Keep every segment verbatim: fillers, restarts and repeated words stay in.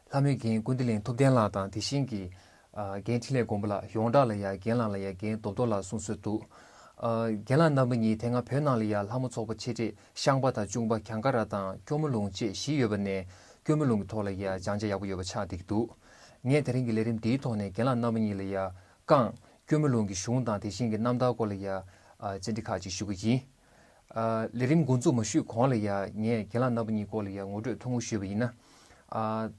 ལྷ་མོའི་རྒན་ཀུན་བདེ་གླིང་ཐུབ་བསྟན་ལགས་དང་དེ་བཞིན་གྱི་ཨ་རྒན་འཕྲིན་ལས་མགོན་པོ་ལགས། ཡོངས་གྲགས་ལ་ཡ་རྒན་ལགས་ལ་ཡ་རྒན་རྡོབ་རྡོབ་ལགས་གསུང་སྲོལ་འདུག་ཨ་རྒན་ལགས་རྣམ་པ་གཉིས་དེ་སྔ་བོད་ནང་ལ་ཡ་ལྷ་མོ་ཚོགས་པ་ཆེ་གྲས་ཤངས་པ་དང་ལྕུང་པ་གྱང་ཁ་ར་དང་སྐྱོར་མོ་ལུང་བཅས་བཞི་ཡོད་པ་ནས་སྐྱོར་མོ་ལུང་གི་ཐོག་ལ་ཡ་སྦྱང་བྱ་ཡག་པོ་ཡོད་པ་ཆགས་བསྡད་ཀྱི་འདུག་ངས་དེ་རིང་གི་ལས་རིམ་འདིའི་ཐོག་ནས་རྒན་ལགས་རྣམ་པ་གཉིས་ལ་ཡ་རྐང་སྐྱོར་མོ་ལུང་གི་གཞུང་དང་དེ་བཞིན་གྱི་རྣམ་ཐར་སྐོར་ལ་ཡ་ཨ་བཅར་འདྲི་ཁག་ཅིག་ཞུ་གི་ཡིན། ཨ་ལས་རིམ་འགོ་འཛུགས་མ་ཞུས་གོང་ལ་ཡ་ངས་རྒན་ལགས་རྣམ་པ་གཉིས་སྐོར་ལ་ཡ་ངོ་སྤྲོད་ཐུང་ངུ་ཞུས་པ་ཡིན་ན། ཨ་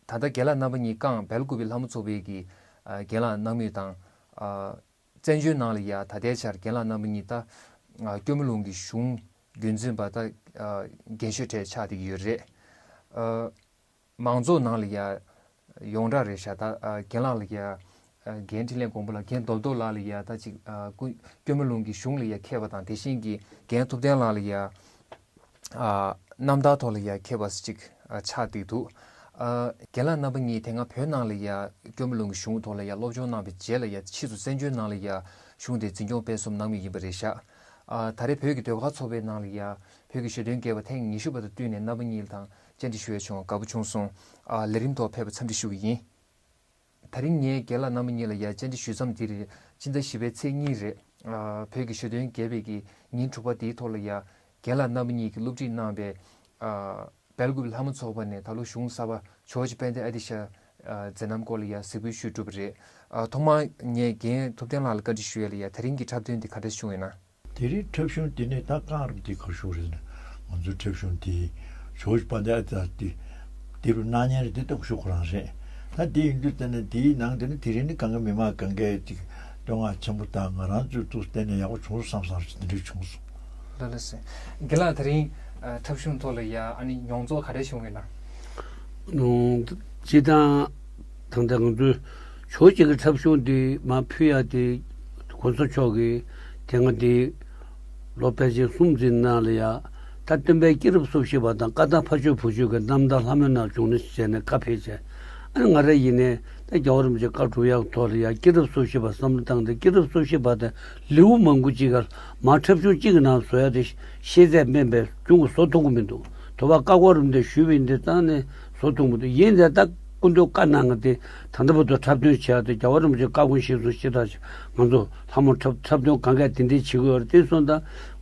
ད་ལྟ་རྒན་ལགས་རྣམ་པ་གཉིས་རྐང་སྦེལ་ཀོབ་པའི་ལྷ་མོ་ཚོགས་པའི་གི་ཨ་རྒན་ལགས་གནང་མུས་དང་། ཨ་བཙན་བྱོལ་ནང་ལ་ཡ་ད་ལྟའི་ཆར་རྒན་ལགས་རྣམ་པ་གཉིས་ད་ཨ་སྐྱོར་མོ་ལུང་གི་གཞུང་རྒྱུན་འཛིན་པ་ད་ཨ་རྒན་ཤོས་གྲས་ཆགས་བསྡད་ཀྱི་ཡོད་རེད། ཨ་མང་ཚོགས་ནང་ལ་ཡ་ཡོངས་གྲགས་རེད་ཤག་ད་ཨ་རྒན་ལགས་ལ་ཡ་ཨ་རྒན་འཕྲིན་ལས་མགོན་པོ་ལགས། རྒན་རྡོབ་རྡོབ་ལགས་ལ་ཡ་ད་ཅིག་ཨ་ཀུན་སྐྱོར་མོ་ལུང་གི་གཞུང་ལ་ཡ་མཁས་པ་དང་དེ་བཞིན་གྱི་རྒན་ཐུབ་བསྟན་ལགས་ལ་ཡ་ཨ་རྣམ་ཐར་ཐོག་ལ་ཡ་མཁས་པ་ཅིག་ཨ་ཆགས་བསྡད་འདུག་ཨ་རྒན་ལགས་རྣམ་པ་གཉིས་དེ་སྔ་བོད་ནང་ལ་ཡ་སྐྱོར་མོ་ལུང་གི་གཞུང་ཐོག་ལ་ཡ་སློབ་སྦྱོང་གནང་བའི་རྗེས་ལ་ཡ་ཕྱིས་སུ་བཙན་བྱོལ་ནང་ལ་ཡ་གཞུང་དེ་འཛིན་སྐྱོང་སྤེལ་གསུམ་གནང་མུས་ཡིན་པ་རེད་ཤག་ཨ་ད་རེས་བོད་ཀྱི་ཟློས་གར་ཚོགས་པའི་ནང་ལ་ཡ་བོད་ཀྱི་གཞོན་དོན་རྒྱས་པ་ཐེངས་ཉི་ཤུ་པ་དང་བསྟུན་ནས་རྣམ་པ་གཉིས་དང་བཅར་འདྲི་ཞུ་ཡ་བྱུང་བ་དགའ་པོ་བྱུང་སོང་། ཨ་ལས་རིམ་ཐོག་ཕེབས་པར་འཚམས་འདྲི་ཞུ་གི་ཡིན། དེ་རིང་ངས་རྒན་ལགས་རྣམ་པ་གཉིས་ལ་ཡ་བཅར་འདྲི་ཞུ་མཚམས་འདིར་ཕྱི་ཟླ་བཞི་པའི་ཚེས་གཉིས་རེད། ཨ་བོད་ཀྱི་གཞོན་དོན་རྒྱས་པའི་གི་ཉིན་དྲུག་པ་འདིའི་ཐོག་ལ་ཡ་རྒན་ལགས་རྣམ་པ་གཉིས་ཀྱིས་སློབ་ཁྲིད་གནང་བའི་ཨ་སྦེལ་ཀོབ་ལྷ་མོ་ཚོགས་པ་ནས་ད་ལོ་གཞུང་གསར་པ་ཇོ་རྗེ་དཔལ་ལྡན་ཨ་ཏི་ཤ་ཨ་མཛད་རྣམ་སྐོར་ལ་ཡ་གཟིགས་འབུལ་ཞུས་གྲུབ་པ་རེད། ཨ་ཐོག་མར་ངས་རྒན་ཐུབ་བསྟན་ལགས་ལ་བཀའ་འདྲི་ཞུ་ཡ་ལ་ཡ་དེ་རིང་གི་འཁྲབ་སྟོན་འདི་ག་འདྲ་བྱུང་ཡོད་ན། དེ་རིང་འཁྲབ་གཞུང་འདི་ནི་ད་རྐང་རུ་འདི་གར་ཞུགས་རེད་ཟེར་ན། ང་ཚོའི་འཁྲབ་གཞུང་འདི་ཇོ་རྗེ་དཔལ་ལྡན་ཨ་ཏི་ཤ་འདི་འདི་རུ་སྣང་བརྙན་རེད། འདི་ལྟ་བུ་ཞུ་ཁོ་རང་རེད། ད་འདི་ཡིན་དུས་ད་ནི་འདིའི་ནང་དེ་ནི་དེ་རིང་ནི་གང་ག་མི་མང་གང་གས་ཅིག་བསྟོད་བསྔགས་ཆེན་པོ་དང་ང་རང་ཚོའི་ཐུགས་བརྟན་ནས་ཡག་པོ་བྱུང་བསམ་བསམ་འདི་འདྲ་བྱུང་སོང་། ལགས་ལགས་སེ། རྒན་ལགས་དེ་རིང་ཨ་འཁྲབ་གཞུང་ཐོག་ལ་ཡ་ཨ་ནི་མྱོང་ཚོར་ག་རེ་བྱུང་ཡོད་ན། ནོ། སྤྱིར་བཏང་ད་ལྟ་ང་ཚོའི་ཇོ་རྗེ་གི་འཁྲབ་གཞུང་འདི་མར་ཕུལ་ཡ་དེ་གོང་ས་མཆོག་གིས་དེ་སྔ་དེ་ལོ་ཕལ་ཆེར་གསུམ་ཙམ་ནང་ལ་ཡ་ད་སྟོན་པའི་སྐྱེས་རབས་སོ་བཞི་པ་དང་བཀའ་ཐང་ཕ་ཇོ་བུ་ཇོ་གི་རྣམ་ཐར་ལྷ་མོའི་ནང་བྱུང་ན་ཞེས་ནས་བཀའ་ཕེབས་བྱས། ཨ་ནི་ང་རང་ཡིན་ནའི་ད་རྒྱལ་བ་རིན་པོ་ཆེ་བཀའ་སྒྲུབ་ཡག་ཐོག་ལ་ཡ་སྐྱེས་རབས་སོ་བཞི་པ་བསམ་བློ་བཏང་སྟེ་སྐྱེས་རབས་སོ་བཞི་པ་དང་ལེའུ་མང་པོ་ཅིག་ག་མར་འཁྲབ་གཞུང་གཅིག་གི་ནང་བཟོ་ཡ་དེ་ཤེས་ཚད་དམན་པས་གཞུང་གི་བཟོ་ཐུབ་ཀྱི་མི་འདུག་དོ་བ་བཀའ་བསྒོ་རིམ་དེ་ཞུས་པ་ཡིན་དེ་བཏང་ནས་བཟོ་ཐུབ་མི་འདུག་ཡིན་ནའི་ད་སྐུ་མདུན་བཀའ་གནང་ང་དེ་ད་ལྟ་བར་དུ་འཁྲབ་སྟོན་བྱས་ཏེ་རྒྱལ་བ་རིན་པོ་ཆེ་བཀའ་དགོངས་གཞིར་བཟུང་ཞེ་དྲག་ང་ཚོ་ལྷ་མོ་འཁྲབ་འཁྲབ་སྟོན་གང་གས་དེ་འདྲའི་བྱེད་དགོས་རེད་དེ་སོང་ད་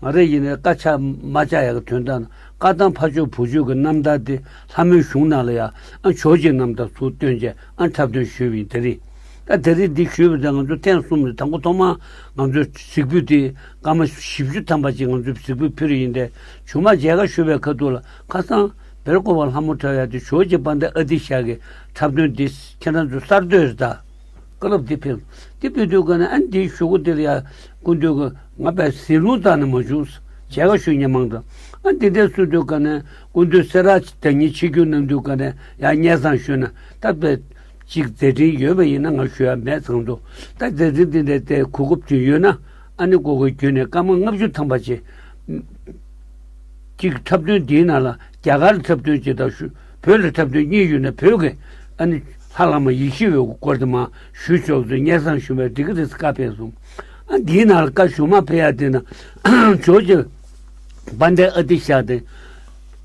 ང་རེ་ཡིན་ནའི་བཀའ་ཆག་མ་ཆག་ཡག་གི་དོན་དག་ན་བཀའ་ཐང་ཕ་ཇོ་བུ་ཇོ་གི་རྣམ་ཐར་དེ་ལྷ་མོའི་གཞུང་ནང་ལ་ཡ་ཨ་ཇོ་རྗེ་རྣམ་ཐར་ཚུར་བཏོན་བྱས་ཨ་འཁྲབ་སྟོན་ཞུས་པ་ཡིན་དེ་རིང་། ད་དེ་རིང་འདི་ཞུས་པ་དང་ང་ཚོ་ཐེངས་གསུམ་རེད། དང་པོ་ཐོག་མར་ང་ཚོས་གཟིགས་འབུལ་དེ་སྐར་མ་བཞི་བཅུ་ཐམ་པ་ཅིག་ང་ཚོས་གཟིགས་འབུལ་ཕུལ་རེ་ཡིན་ཏེ་ཆུང་མ་མཇལ་ཁ་ཞུ་བའི་ཁ་ཐུག་ལ་ཁ་སང་སྦེལ་ཀོབ་པ་ལྷ་མོ་འཁྲབ་ཡ་དེ་ཇོ་རྗེ་དཔལ་ལྡན་ཨ་ཏི་ཤ་གི་འཁྲབ་སྟོན་འདི་ཁྱེད་རང་ཚོ་གསར་གཏོད་རེད་ད། བཀའ་སློབ་འདི་ཕེབས་འདི་ཕེབས་དུས་ཀ་ནས་ཨ་འདི་ཞུ་སྒོ་འདི་ལ་ཡ་སྐུ་མདུན་གི་ང་པའི་ཟིན་ལུང་བཏང་ནས་མ་བྱུང་མཇལ་ཁ་ཞུ་མཁན་མང་དྲགས་ཨ་འདི་འདྲས་སུ་དུས་ཀ་ནས་སྐུ་མདུན་སེ་ར་བདག་ཉིད་ཆིབས་བསྒྱུར་གནང་དུས་ཀ་ནས་ཡ་སྙན་སེང་ཞུས་ན་ད་པའི། གཅིག་མཛད་འཕྲིན་ཡོད་པ་ཡིན་ན་ང་ཞུ་ཡ་མེད་ཚང་འདུག་ད་མཛད་འཕྲིན་འདི་འདྲའི་དེ་གོ་སྐབས་དེ་ཡོད་ན་ཨ་ནི་ཀོ་ཀོའི་བརྒྱུད་ནས་སྐར་མ་ལྔ་བཅུ་ཐམ་པ་ཅིག་གཅིག་འཁྲབ་སྟོན་འདིའི་ནང་ལ་རྒྱ་གར་འཁྲབ་སྟོན་ཅིག་དང་ཞུ་བོད་ལ་འཁྲབ་སྟོན་གཉིས་ཡོད་ན་བོད་ཀྱི་ཨ་ནི་ལྷ་བླ་མ་ཡེ་ཤེས་འོད་ཀྱི་སྐོར་དེ་མ་ཞུ་ཆོག་ཚུལ་སྙན་སེང་ཞུ་བའི་འགྲིག་གི་རེད་བཀའ་ཕེབས་སོང་། ཨ་འདིའི་ནང་ལ་བཀའ་ཞུ་མ་ཕེབས་ཡ་དེ་ན་ཇོ་རྗེ་དཔལ་ལྡན་ཨ་ཏི་ཤ་དེ།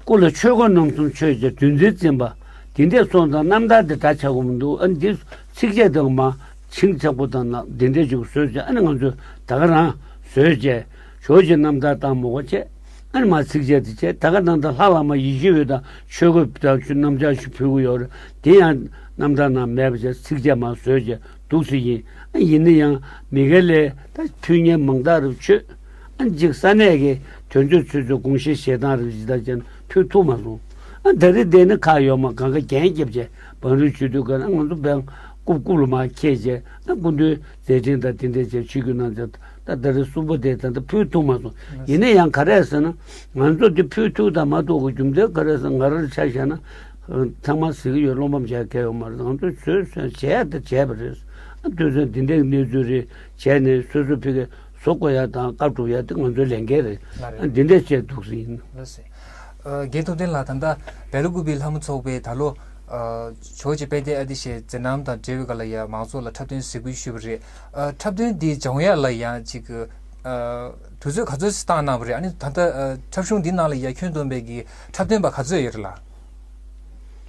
སྐུ་ལ་ཆོས་གོས་རྣམ་གསུམ་མཆོད་ཅིང་འདུལ་འཛིན་འཛིན་པ། དེ་འདྲས་སོང་ཙང་རྣམ་ཐར་དེ་འདྲ་ཆགས་ཀྱི་མི་འདུག་ཨ་འདི་ཚིགས་བཅད་དང་མ་བྱིངས་ཆགས་པོ་དང་ན་དེ་འདྲས་ཅིག་བཟོས་བྱས་ཨ་ནི་ང་ཚོས་ད་ག་རང་བཟོས་བྱས་ཇོ་རྗེ་རྣམ་ཐར་དང་མོ་ག་བྱས་ཨ་ནི་མ་ཚིགས་བཅད་དེ་བྱས་ད་ག་ནང་ད་ལྷ་བླ་མ་ཡེ་ཤེས་འོད་དང་ཆོས་གོས་དང་ཆུ་རྣམ་སྦྱར་ཞིག་ཕུལ་གི་ཡོད་རེད། དེ་ཡང་རྣམ་ཐར་ནང་མེད་པ་བྱས་ཚིགས་བཅད་མ་བཟོས་བྱས་འདུག་སེ་ཡིན། ཨ་ཡིན་ན་ཡང་མི་སྒེར་ལས་ད་ཕུལ་མཁན་མང་དག་རུ་ཆོད། ཨ་ཅིག་ས་གནས་ཀྱི་དོན་གཅོད་ཚོས་ཚོས་དགོངས་བཞེས་བཞེས་སྟངས་རིགས་ཇི་ལྟར་ཅན་ཕུལ་ཐུབ་མ་སོང་། ཨ་ད་རེས་བསྡད་ན་ཁག་ཡོད་མ་གང་ག་རྒྱན་བརྒྱབ་བྱས་བང་རིམ་ཇུས་འདོན་ཀ་ན་ང་ཚོ་བན་རྐུབ་རྐུབ་ལ་མ་ཁྱེད་བྱས་ཨ་སྐུ་མདུན་མཛད་འཕྲིན་དང་དེ་འདྲས་བྱས་ཆིབས་བསྒྱུར་གནང་བྱས་ད་ད་རེས་གསུམ་པ་དེ་ད་ལྟ་ཕུལ་ཐུབ་མ་སོང་། ཡིན་ན་ཡང་ག་རེ་ཟེར་ན་ང་ཚོ་འདི་ཕུལ་ཐུབ་དང་མ་ཐུབ་ཀྱི་རྒྱུ་མཚན་ག་རེ་ཟེར་ང་རང་ཆ་བཞག་ན་ཚང་མ་ཟེར་གི་ཡོད། བློ་ཕམ་བྱས་གལ་ཡོད་མ་རེད། ང་ཚོས་བཟོས་བཟོས་བྱས་ད་བྱས་པ་རེད། ཨ་དུས་ཚོད་འདི་འདྲའི་གནས་ཚུལ་རེད་བྱས་ནས་སོ་སོ་ཕི་གེ་བཟོ་དགོས་ཡ་དང་བཀའ་སྒྲུབ་ཡ་དེ་ང་ཚོའི་ལས་འགན་རེད། ལགས་རེད། ཨ་འདི་འདྲས་བྱས་འདུག་སེ་ཡིན། ལགས་སེ། ཨ་རྒན་ཐུབ་བསྟན་ལགས་ད་ལྟ་སྦེལ་ཀོབ་པའི་ལྷ་མོ་ཚོགས་པས་ད་ལོ་ཨ་ཇོ་རྗེ་དཔལ་ལྡན་ཨ་ཏི་ཤའི་མཛད་རྣམ་དང་འབྲེལ་བའི་སྒང་ལ་ཡ་མང་ཚོགས་ལ་འཁྲབ་སྟོན་གཟིགས་འབུལ་ཞུས་པ་རེད། ཨ་འཁྲབ་སྟོན་འདི་སྦྱང་ཡ་ལ་ཡ་ཅིག་ཨ་དུས་ཚོད་ག་ཚོད་ཅིག་བཏང་གནང་བ་རེད། ཨ་ནི་ད་ལྟ་ཨ་འཁྲབ་གཞུང་འདི་ནང་ལ་ཡ་ཁྱོན་བསྡོམས་པའི་གི་འཁྲབ་སྟོན་པ་ག་ཚོད་ཡོད་རེད་ལགས།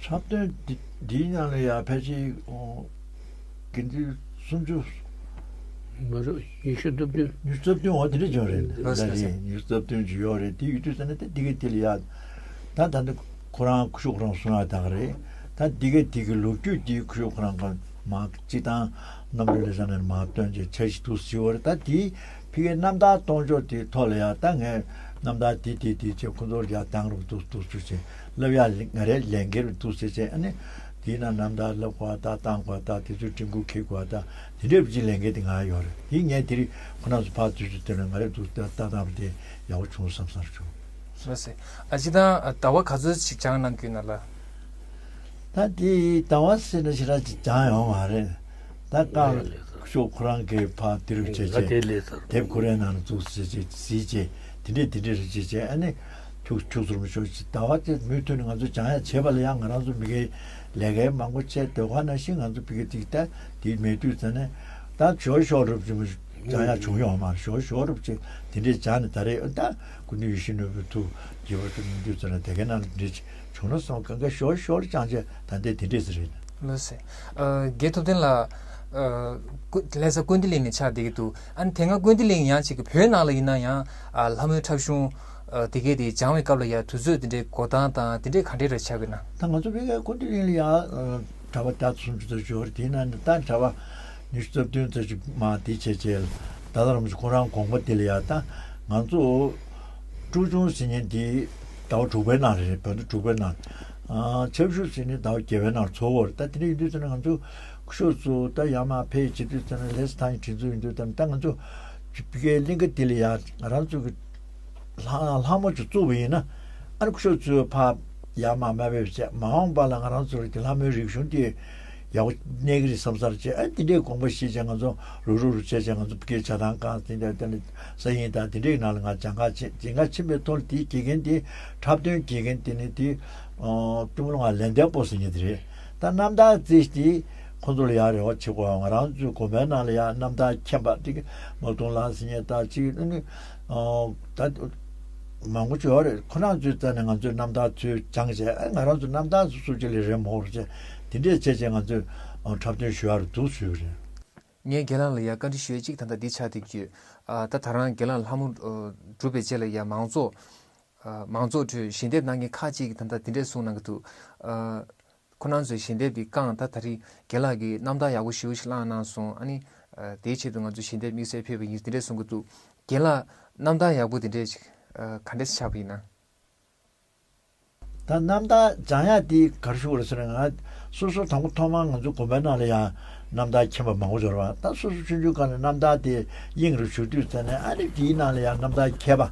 འཁྲབ་སྟོན་འདི་འདིའི་ནང་ལ་ཡང་ཕལ་ཆེར་ཨོ་དགེ་འདུན་སུམ་ཅུ། མ་རེད། ཉི་ཤུ་རྩ་བདུན། ཉི་ཤུ་རྩ་བདུན། འོ་དེ་འདྲ་བྱུང་རེད། ལགས་སོ། ལགས་རེད། ཉི་ཤུ་རྩ་བདུན་ཅིག་ཡོད་རེད། དེ་ཡོད་དུས་ཙ་ན་ད་འདི་ག་དེ་ལ་ཡ་ད་ད་འདི་ཁོ་རང་སྐུ་ཞབས་ཁོ་རང་གསུང་ཡ་ད་ག་རེད། ད་འདི་ག་དེ་གི་ལོ་རྒྱུས་འདི་སྐུ་ཞབས་ཁོ་རང་ག་མ་སྤྱི་བཏང་རྣམ་གྲོལ་ལེ་ཚན་ནས་མར་བཏོན་བྱས་འཆར་གཞི་འདུག་ཟེར་བ་རེད། ད་དེ་ཕ་གིའི་རྣམ་ཐར་གཏོང་ཕྱོགས་དེའི་ཐོག་ལ་ཡ་ད་ངས་རྣམ་ཐར་དེ་དེ་དེ་བྱས་ཁོ་ཚོར་ཡ་བཏང་རོགས་འདུག་འདུག་ཞུ་བྱས་ལབ་ཡ་ང་རའི་ལས་འགན་རེད་འདུག་ཟེར་བྱས། ཨ་ནི་དེའི་ནང་རྣམ་ཐར་ལབ་དགོས་ད་བཏང་དགོས་ད་དེ་ཚོའི་འབྲི་འགོད་འཁྱེར་དགོས་ད་དེ་འདྲའི་ཅིག་ལས་འགན་དེ་ང་ཡོད་རེད། དེ་ངས་དེ་རིང་ཁོ་རང་ཚོ་ཕར་དུས་ཚོད་དེ་ལ་ང་རེ་འདུག་ད་ལྟ་བ་དེ་ཡག་པོ་བྱུང་བསམ་བསམ་བྱུང་། ལགས་སེ། ཨ་ཅི་དང་ཟླ་བ་ག་ཚོད་ཅིག་སྦྱངས་གནང་གི་ཡོད་ན་ལགས། ད་དེ་ཟླ་བ་ཟེར་ན་ཞེ་དྲག་ཅིག་སྦྱངས་ཡོད་མ་རེད། ད་སྐབས་ཤོག་ཁོ་རང་གིས་ཕར་དེ་རུ་བྱས་བྱས་དེབ་ཁོ་རའི་ནང་ལ་བཙུགས་བྱས་བྱས་གཟིགས་བྱས་དེ་འདྲས་དེ་འདྲས་རེ་བྱས་བྱས། ཨ་ནི་ཁྱུག་ཁྱུག་ཚུར་མི་ཤོར་ཅིག་ཟླ་བ་དེ་མུ་མཐུད་ནས་ང་ཚོ་སྦྱང་ཡ་བྱེད་པ་ལ་ཡང་ང་རང་ཚོ་མི་སྒེར་ལས་ཀའི་མང་པོ་བྱས་སྡོད་ག་ནང་བཞིན་ང་ཚོ་ཕ་གི་ཅིག་ད་དེ་མེད་དུས་ཙ་ནས་ད་ཞོར་ཞོར་རུབ་ཅིག་མི་སྦྱང་ཡ་བྱུང་ཡོད་མ་རེད། ཞོར་ཞོར་རུབ་ཅིག་དེ་འདྲས་སྦྱངས་ནས་ད་རེས་ད་སྐུ་མདུན་ཡིད་བཞིན་ནོར་བུའི་ཐུགས་དགྱེས་པར་དུ་གནང་དུས་ཙ་ན་དེ་གའི་ནང་ལ་འདྲེ་ཅིག་བྱུང་ན་བསམ། གང་ག་ཞོར་ཞོར་སྦྱངས་བྱས་ད་ལྟའི་དེ་འདྲས་ཟེར་རེད། ལགས་སེ། ཨ། རྒན་ཐུབ་བསྟན་ལགས། ཨ། ཀུ་ལྷ་ས་ཀུན་བཏུས་གླིང་ནས་ཆགས་བསྡད་ཀྱི་འདུག་ཨ་ནི་དེ་སྔ་ཀུན་བཏུས་གླིང་ཡང་ཅིག་གི་བོད་ནང་ལ་ཡིན་ན་ཡང་། ཨ། ལྷ་མོའི་འཁྲབ་གཞུང་། ཨ། དེ་གས་དེ་སྦྱང་བའི་སྐབས་ལ་ཡང་དུས་ཚོད་དེ་འདྲའི་འགོར་སྟངས་དང་དེ་འདྲས་ག་འདྲས་ར་ཆགས་ཀྱི་ན། ད་ང་ཚོ་ཕ་གིའི་ཀུན་བཏུས་གླིང་ལ་ཡང་། ཨ། གྲྭ་པ་ལྔ་བཅུ་ཙམ་ཅིག་ཡོད་རེད། དེའི་ནང་ནས་ད་གྲྭ་པ་ཉི་ཤུ་རྩ་བདུན་ཙམ་ཅིག་མར་དེ་བྱས་བྱས་ད་ལྟ་རང་ཚོ་ཁོ་རང་དགོངས་པ་དེ་ལ་ཡང་ད་ང་ཚོ་ཀྲུའུ་ཆུང་ཟེར་མཁན་དེ་ཟླ་བ་དྲུག་པའི་ནང་རེད། བོད་ཟླ་དྲུག་པའི་ནང་། ཨ། ཆབ་ཞུ་ཟེར་ནི་ཟླ་བ་བརྒྱད་པའི་ནང་ཚོགས་པ་རེད། ད་དེ་འདྲ་ཡིན་དུས་ཙ་ན་ང་ཚོ་སྐུ་ཞབས་ཚོ་ད་ཡར་མར་ཕེབས་བྱེད་དུས་ཙ་ན་ལས་ས་ཐང་གི་དྲིན་གཟོ་ཡིན་དུས་ཙ་ན་ད་ང་ཚོ་ཕ་གིའི་གླིང་ག་དེ་ལ་ཡང་ང་རང་ཚོ་གི་ལྷ་ལྷ་མོ་ཅིག་བཙུགས་པ་ཡིན་ན། ཨ་ནི་སྐུ་ཞབས་ཚོས་ཕར་ཡར་མར་མ་ཕེབས་བྱས། མ་འོངས་པ་ལ་ང་རང་ཚོར་གྱི་ལྷ་མོའི་རིག་གཞུང་དེ་ཡག་པོ་གནས་ཀྱི་རེད་བསམ་ས་རེད་བྱས། ཨ་ནི་དེ་འདྲའི་དགོངས་པ་བཞེས་བྱས་ང་ཚོ་རུག་རུག་རུག་བྱས་བྱས་ང་ཚོ་ཕ་གིའི་བྱ་བཏང་ཁང་དེ་འདྲ་དེ་ནི་ས་ཡིན་དང་དེ་འདྲའི་ནང་ལ་ང་སྦྱང་ག་ཕྱིན། སྦྱང་ག་ཕྱིན་པའི་ཐོག་ལ་དེའི་དགེ་རྒན་དེ་འཁྲབ་སྟོན་དགེ་རྒན་དེ་ནི་དེ་ཨ་སྐྱོ་མོ་ལ་ང་ལན་ལྡན་པོ་ཟེར་མཁན་དེ་རེད། ད་རྣམ་ཐར་རྩིས་དེ་ཁོང་ཚོ་ལ་ཡག་རེ་བ་བྱེད་དགོས། ང་རང་ཚོའི་དགོན་པའི་ནང་ལ་ཡང་རྣམ་ཐར་མཁྱེན་པ་དེ་གི་མ་ཏུང་ལགས་ཟེར་མཁན་ད་ཅིག་ཨ་ནི་ཨ་ད་མང་པོ་ཅིག་ཡོད་རེད། ཁོ་རང་ཚོའི་རྩ་ནས་ང་ཚོའི་རྣམ་ཐར་ཚུར་སྦྱངས་བྱས། ཨ་ང་རང་ཚོ་རྣམ་ཐར་སོ་སོ་ཅིག་ལ་རེད་མ་འོར་བྱས་དེ་འདྲས་བྱས་བྱས་ང་ཚོས་ཨ་འཁྲབ་སྟོན་ཞུ་ཡ་རུ་འདུག་ཞུས་པ་རེད། ངས་རྒན་ལགས་ལ་ཡ་བཀའ་འདྲི་ཞུ་ཡ་གཅིག་ད་ལྟ་འདི་ཆགས་བསྡད་ཀྱི་ཡོད། ཨ་ད་ད་རང་རྒན་ལགས་ལྷ་མོ་ཨ་གྲུབ་པའི་རྗེས་ལ་ཡ་མང་ཚོགས་ཨ་མང་ཚོགས་ཁྲོད་ཞལ་འདེབས་གནང་མཁན་ཁག་ཅིག་གིས་ད་ལྟ་འདི་འདྲས་གསུངས་གནང་གི་འདུག་ཨ་ཁོ་རང་ཚོའི་ཞལ་འདེབས་དེ་བཀང་། ད་ད་རེས་རྒན་ལགས་ཀྱིས་རྣམ་ཐར་ཡག་པོ་ཞེ་པོ་ཞིག་བླངས་གནང་སོང་། ཨ་ནི་ཨ་དེའི་ཆེད་དུ་ང་ཚོ་ཞལ་འདེབས་དམིགས་བསལ་ཕེབས་པ་ཡིན་འདི་འདྲས་གསུང་གི་འདུག་རྒན་ལགས་རྣམ་ཐར་ཡག་པོ་འདི་འདྲས་ཞིག་ཨ་ག་འདྲས་ཆགས་པ་ཡིན་ན། ད་རྣམ་ཐར་སྦྱང་ཡ་དེ་ག་རེ་ཞུ་དགོས་རེད་ཟེར་ན། ང་སོ་སོ་དང་པོ་ཐོག་མར་ང་ཚོ་དགོན་པའི་ནང་ལ་ཡང་རྣམ་ཐར་མཁྱེན་པ་མང་པོ་ཡོད་རེད་པ། ད་སོ་སོ་ཆུང་ཆུང་སྒང་ནས་རྣམ་ཐར་དེ་དབྱིངས་རུ་ཞུགས་དུས་ཙ་ནས། ཨ་ནི་དེའི་ནང་ལ་ཡང་རྣམ་ཐར་མཁས་པ་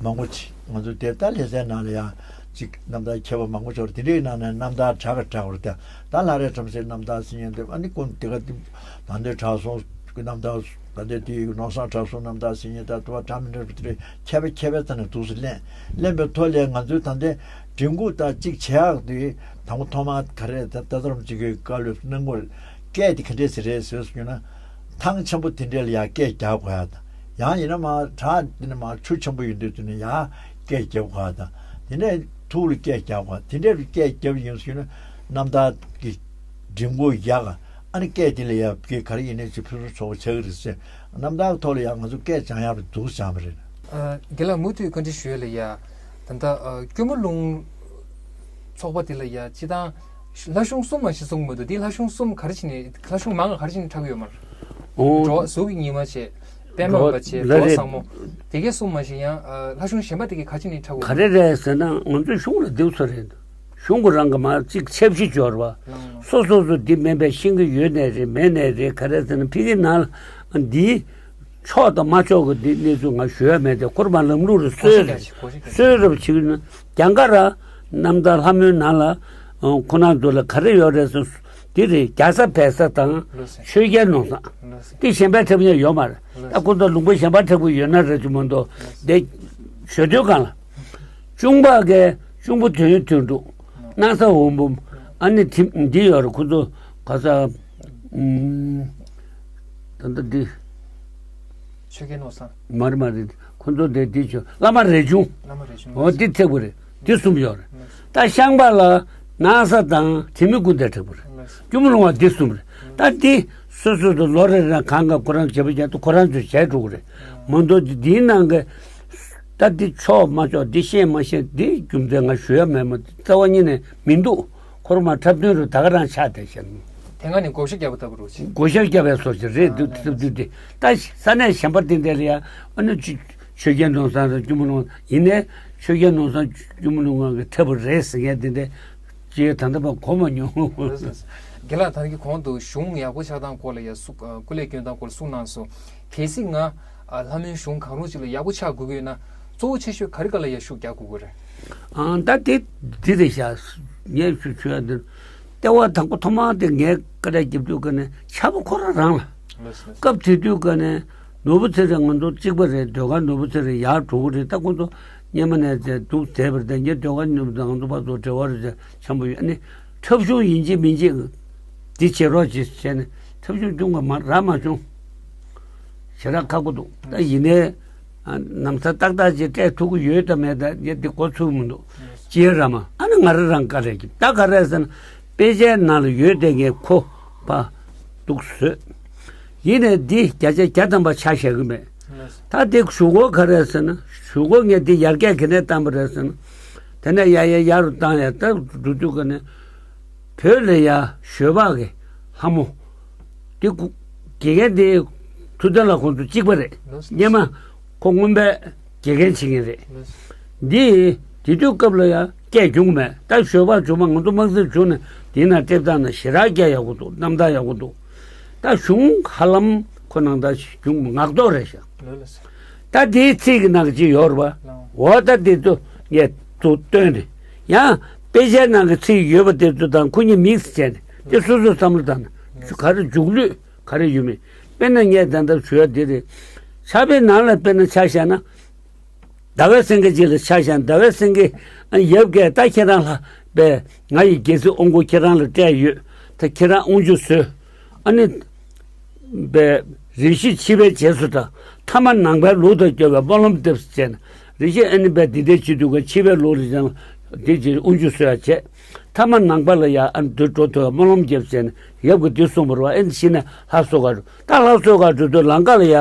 མང་པོ་ཅིག་ང་ཚོ་དེ་ད་ལྷ་སའི་ནང་ལ་ཡང་ཅིག་རྣམ་ཐར་མཁས་པ་མང་པོ་ཡོད་རེད། དེ་འདྲའི་ནང་ནས་རྣམ་ཐར་གྲགས་ཀ་གྲགས་པ་རེད། ད་ད་ལྷ་རས་བྲམ་ཟེའི་རྣམ་ཐར་ཟེར་མཁན་དེ། ཨ་ནི་ཀུན་དེ་ག་དེ་ད་འདོད་གྲགས་སོང་གི་རྣམ་ཐར། ད་ལྟའི་དེའི་ནོར་བཟང་གྲགས་སོང་རྣམ་ཐར་ཟེར་མཁན། ད་དུ་བ་གྲངས་མི་འདྲ་བ་དེ་འདྲའི་མཁས་པ་མཁས་པའི་རྩ་ནས་འདུག་སེ་གླེང་གླེང་པའི་ཐོག་ལས་ང་ཚོའི་ད་ལྟའི་མགྲིན་ཁུག་ད་གཅིག་བྱེད་ཡག་དེ་དང་པོ་ཐོག་མར་ག་རེ་ད་ལྟ་ལྟ་ཚུལ་ཅིག་གི་བཀའ་སློབ་གནང་དགོས། སྐད་དེ་ག་འདྲས་ཟེར་རེད་ཟེར་སོང་ན། ཐང་ཆེན་པོ་དེ་འདྲས་ལ་ཡང་སྐད་རྒྱག་དགོས་ཡ་དང་། ཡང་ཡིན་ན་མར་བྲག་དེ་ནས་མར་ཆུ་ཆེན་པོ་ཡོད་དུས་དེ་ནས་ཡང་སྐད་རྒྱབ་དགོས་ཡ་དང་། དེ་ནས་ཐུགས་ལ་སྐད་རྒྱག་དགོས་ཡ། དེ་འདྲས་སྐད་རྒྱབ་ཡིན་སོང་ན་རྣམ་ཐར་གྱི་མགྲིན་ཁུག་ཡག་ག་ཨ་ནི་སྐད་དེ་ལ་ཡ་གི་ག་རེ་ཡིན་ནའི་ཅིག་ཕུན་སུམ་ཚོགས་པ་ཆགས་ཀྱི་རེད་ཟེར། རྣམ་ཐར་ཐོག་ལ་ཡ་ང་ཚོ་སྐད་སྦྱང་ཡག་རེད་འདུག་སྦྱངས་པ་རེད། ཨ། རྒན་ལགས་མུ་མཐུད་བཀའ་འདྲི་ཞུ་ཡ་ལ་ཡ། ད་ལྟ་ཨ་སྐྱོར་མོ་ལུང་ཚོགས་པ་དེ་ལ་ཡ་སྤྱི་བཏང་ལྷ་གཞུང་གསུམ་མ་ཞིག་གསུང་གི་མི་འདུག་འདི་ལྷ་གཞུང་གསུམ་ག་རེ་བྱས་ནས་ལྷ་གཞུང་མང་ག་རེ་བྱས་ནས་འཁྲབ་ཀྱི་ཡོད་མ་རེད། ཨོ། འགྲོ་བ་གཟུགས་ཀྱི་ཉི་མ་བྱས། པད་མ་འོད་པ་བྱས། འགྲོ་བ་ཟབ་མོ། དེ་གས་གསུམ་མ་ཞིག་ཡང་ཨ་ལྷ་གཞུང་གཞན་པ་དེ་གས་ག་རེ་བྱས་ནས་འཁྲབ་ཀྱི་ཡོད་མ་རེད། ག་རེ་རེད་ཟེར་ན་ང་ཚོའི་གཞུང་ལ་འདུག་ས་རེད། གཞུང་གི་རང་གི་མ་གཅིག་ཆབ་སྲིད་འབྱོར་བ། ལང་ལང་། སོ་སོ་སོ་འདི་མིན་པའི་ཤེས་ཀྱི་ཡོད་ནའི་རེད་མེད་ནའི་རེད། ག་རེ་ཟེར་ན་ཕ་གི་ནང་ལ་འདིའི་ཆོག་དང་མ་ཆོག་གི་འདི་གནས་ཚུལ་ང་ཞུ་ཡ་མེད་དེ། ཁོ་རང་ལམ་ལུགས་རུ་གོ་ཤེས་ཀྱང་ཆེ། གོ་ཤེས་ཀྱང་ཆེ། སྲོལ་རབ་བྱེད་ཀྱི་ན་རྒྱང་ག་ར་རྣམ་ཐར་ལྷ་མོའི་ནང་ལ་ཁོ་ན་འདུག་ལ་ག་རེ་ཡོད་རེད་ཟེར། འདི་རེད། རྒྱ་བཟའ་བལ་བཟའ་དང་ལོས་ཟེར། ཆོས་རྒྱལ་ནོར་བཟང་། ལོས་ཟེར། འདི་གཞན་པའི་འཁྲབ་མཁན་ཡོད་མ་རེད། ལོས་ཟེར། ད་ཁོ་ཚོ་ལུང་པ་གཞན་པ་འཁྲབ་གི་ཡོད་ན་རེད་ཅི་མ་གཏོགས་ལོས་ཟེར། འདི་ཞོ་སྟོན་སྒང་ལ། གཅུང་པ་གའི་གཅུང་པོ་དོན་དོན་གྲུབ། སྣང་ས་འོམ་འབུམ། ཨ་ནི་དེ་འདི་ཡོད་རེད། ཁོ་ཚོ་ག་ས། ཨུམ། ད་ལྟ་འདི། ཆོས་རྒྱལ་ནོར་བཟང་། མ་རེད་མ་རེད། ཁོ་ཚོ་དེ་འདི་ཆོ་བླ་མ་རས་ཆུང་། བླ་མ་རས་ཆུང་། འོ་འདི་ཚེག་པོ་རེད། འདི་གསུམ་ཡོད་རེད། ད་ཤངས་པ་ལ་ ན་བཟའ་དང་དྲི་མེད་ཀུན་ལྡན་དྲེགས་པ་རེད། སྐྱོར་མོ་ལོང་བ་འདི་གསུམ་རེད། ད་འདི་སོ་སོ་དུ་ལོ་རེ་རེ་གང་ག་ཁོ་རང་བྱེད་པ་ཀྱང་ཁོ་རང་ཚོས་བྱས་འགྲོ་གི་རེད། མ་གཏོགས་འདིའི་ནང་གི་ད་འདི་ཆོག་མ་ཆོག་འདི་ཤེས་མ་ཤེས་འདི་རྒྱུ་མཚན་ང་ཞུ་ཡ་མེད། མ་རྩ་བ་ཉིད་ནས་མི་འདུག་ཁོ་རང་མ་འཁྲབ་སྟོན་རུ་ད་ག་རང་ཆགས་བསྡད་ཤག་དེ་སྔ་ནས་བགོ་བཤའ་བརྒྱབ་པ་ལྟ་བུ་རུ་ཆེ། བགོ་བཤའ་བརྒྱབ་པའི་བཟོ་ཞིག་རེད་འདུག་ཐུབ་དུས་དེ་ད་ས་གནས་གཞན་པ་དེ་འདྲ་ལ་ཡ་ཨ་ནི་ཆོས་ཆོས་རྒྱལ་ནོར་བཟང་དང་སྐྱོར་མོ་ལོང་ཡིན་ནའི་ཆོས་རྒྱལ་ནོར་བཟང་སྐྱོར་མོ་ལོང་གི་འཁྲབ་པ་རེད་ཟེར་མཁན་དེ་འདྲ་ཅིག་ད་ལྟ་བར་གོ་མ་མྱོང་། རྒན་ལགས་ད་གིན་གོང་དུ་གཞུང་ཡག་པོ་ཆགས་སྟངས་སྐོར་ལ་ཡ་གསུང་ཨ་སྐུ་ལས་སྐྱོན་སྟངས་སྐོར་ལ་གསུངས་གནང་སོང་། གལ་སྲིད་ང་ཨ་ལྷ་མོའི་གཞུང་གང་རུང་ཅིག་ལ་ཡག་པོ་ཆགས་དགོས་ཀྱི་ཡོད་ན་གཙོ་བོ་ཆེ་ཤོས་ག་རེ་ག་ལ་ཡ་ཤུགས་རྒྱག་དགོས་ཀྱི་རེད། ཨང་ད་དེ་འདི་རེད་ཤག་ངས་ཞུ་ཞུ་ཡ་འདི་ལྟེ་བ་དང་པོ་ཐོག་མ་དེ་ངས་བཀའ་འདྲི་རྒྱབ་དུས་ཀ་ནས་ཆགས་པ་ཁོ་རང་རང་ལ། ལགས་སོ། སྐབས་དེ་དུས་ཀ་ནས་ནོར་བུ་ཚེ་རིང་ང་ཚོ་གཅིག་པ་རེད། ཟློས་གར་ནོར་བུ་ཚེ་རིང་ཡར་འགྲོ་གི་རེད། ད་ཁོ་ཚོ་སྔོན་མ་ནས་དེ་འདུག་བསྡད་པ་རེད། ད་ངས་ཟློས་གར་ནོར་བུ་ཚེ་རིང་ང་ཚོ་ཕར་ཚུར་འབྲེལ་བ་རེད་ཆེན་པོ་ཡོད། ཨ་ནི་འཁྲབ་གཞུང་ཡིན་གཅིག་མིན་གཅིག་འདི་བྱེད་རོགས་བྱེད་བྱས་ནས་འཁྲབ་གཞུང་སྐྱོང་ག་མ་རག་མ་བྱུང་། ཞེ་དྲག་ཁག་པོ་འདུག་ད་ཡིན་ནའི་ཨ་ན་བཟའ་ཏག་ཏག་ཅིག་སྤྲད་ཐུབ་ཀྱི་ཡོད་དམ་མེད་དམ་ངས་འདི་གོ་ཚུགས་མི་འདུག་ཅེས་ར་མ་ཨ་ནི་ང་རང་རང་བཀའ་ལས་ཀྱི་ད་ག་རེ་ཟེར་ན་དཔེ་ཆའི་ནང་ལ་ཡོད་དེ་ངས་ཁོ་ཕ་འདུག་བཟོས། ཡིན་ནའི་འདི་བརྒྱ་ཆ་བརྒྱ་ཐམ་པ་ཆ་བཞག་གི་མེད། ད་འདི་ཞུ་སྒོ་ག་རེ་ཟེར་ན་ཞུ་སྒོ་ངས་འདི་ཡར་རྒྱས་ག་ནས་བཏང་པ་རེད་ཟེར་ན། དེ་ནས་ཡར་ཡར་ཡར་རུ་བཏང་ཡ་ད་འགྲོ་དུས་ཀ་ནས། བོད་ལ་ཡ་ཞོལ་པ་གི་ལྷ་མོ། དེ་གུ་དགེ་རྒན་དེ་ཐུབ་བསྟན་ལགས་ཁོང་ཚོ་གཅིག་པ་རེད། སྔོན་མ་ཁོ་རྔོན་པའི་དགེ་རྒན་བྱེད་མཁན་རེད། འདི་དེ་དུས་སྐབས་ལ་ཡ་སྐད་བྱུང་མེད། ད་ཞོལ་པ་བྱུང་མ་ང་ཚོ་དམངས་སེམས་བྱུང་ནས་དེའི་ནང་ལྟེབ་བཏང་ན་ཞེ་དྲག་སྐད་ཡག་པོ་འདུག་རྣམ་ཐར་ཡག་པོ་འདུག་ད་གཞུང་ཧ་ལམ་ཁོ་ནང་ད་བྱུང་ངག་ཐོག་རེད་ཤག་ད་དེའི་ཚིག་གི་ནང་གི་ཅིག་ཡོད་རེད་པ། འོ་ད་དེ་ཚོ་ངས་ཚུར་བཏོན་ནས་ཡང་དཔེ་ཆའི་ནང་གི་ཚིག་ཡོད་པ་དེ་ཚོ་དང་ཁོ་གཉིས་མིག་སི་བྱས་ནས་དེ་སོ་སོས་བསམ་བློ་བཏང་ན་ག་རེ་འཇུག་ལུས་ག་རེ་ཡོད་མེད། དཔེར་ན་ངས་ད་ལྟ་ཞུ་ཡ་དེ་རེད། ཕྱག་དཔེའི་ནང་ལ་དཔེར་ན་ཆ་བཞག་ན། ཟླ་བའི་སེང་གེ་ཅིག་ལ་ཆ་བཞག་ན་ཟླ་བའི་སེང་གེ་ཡབ་ཀྱིས་ད་ཁྱེད་རང་ལྷ་པས་ང་ཡི་རྒྱལ་སྲིད་དབང་བསྐུར་ཁྱེད་རང་ལ་སྤྲད་ཡོད། ད་ཁྱེད་རང་དབང་ཆ་བཟོས། ཨ་ནི། པའི་རེ་ཞིག་འཆི་བའི་རྗེས་སུ་དང་ཐ་མ་ནང་པའི་ལུགས་དང་འགལ་བའི་སྨོན་ལམ་འདེབས་ཟེར་ནས་རེ་ཞིག་ཨ་ནི་པའི་འདི་འདྲའི་བྱེད་དུས་ཀ་འཆི་བའི་ལུགས་ལ་ཅང་འདི་ཅིག་དབུ་འཇུག་གསོལ་ཡ་བྱས། ཐ་མ་ནང་པ་ལ་ཡ་ཨ་ནི་འདིར་འགྲོ་ཐུབ་པའི་སྨོན་ལམ་འདེབས་ཟེར་ནས་ཡབ་ཀྱིས་འདི་གསུངས་པ་རེད་པ། ཨེ་འདི་ཤི་ནས་ལྷ་གསོལ་ག་འགྲོ་ད་ལྷ་གསོལ་ག་འགྲོ་དུས་ལམ་ཁ་ལ་ཡ་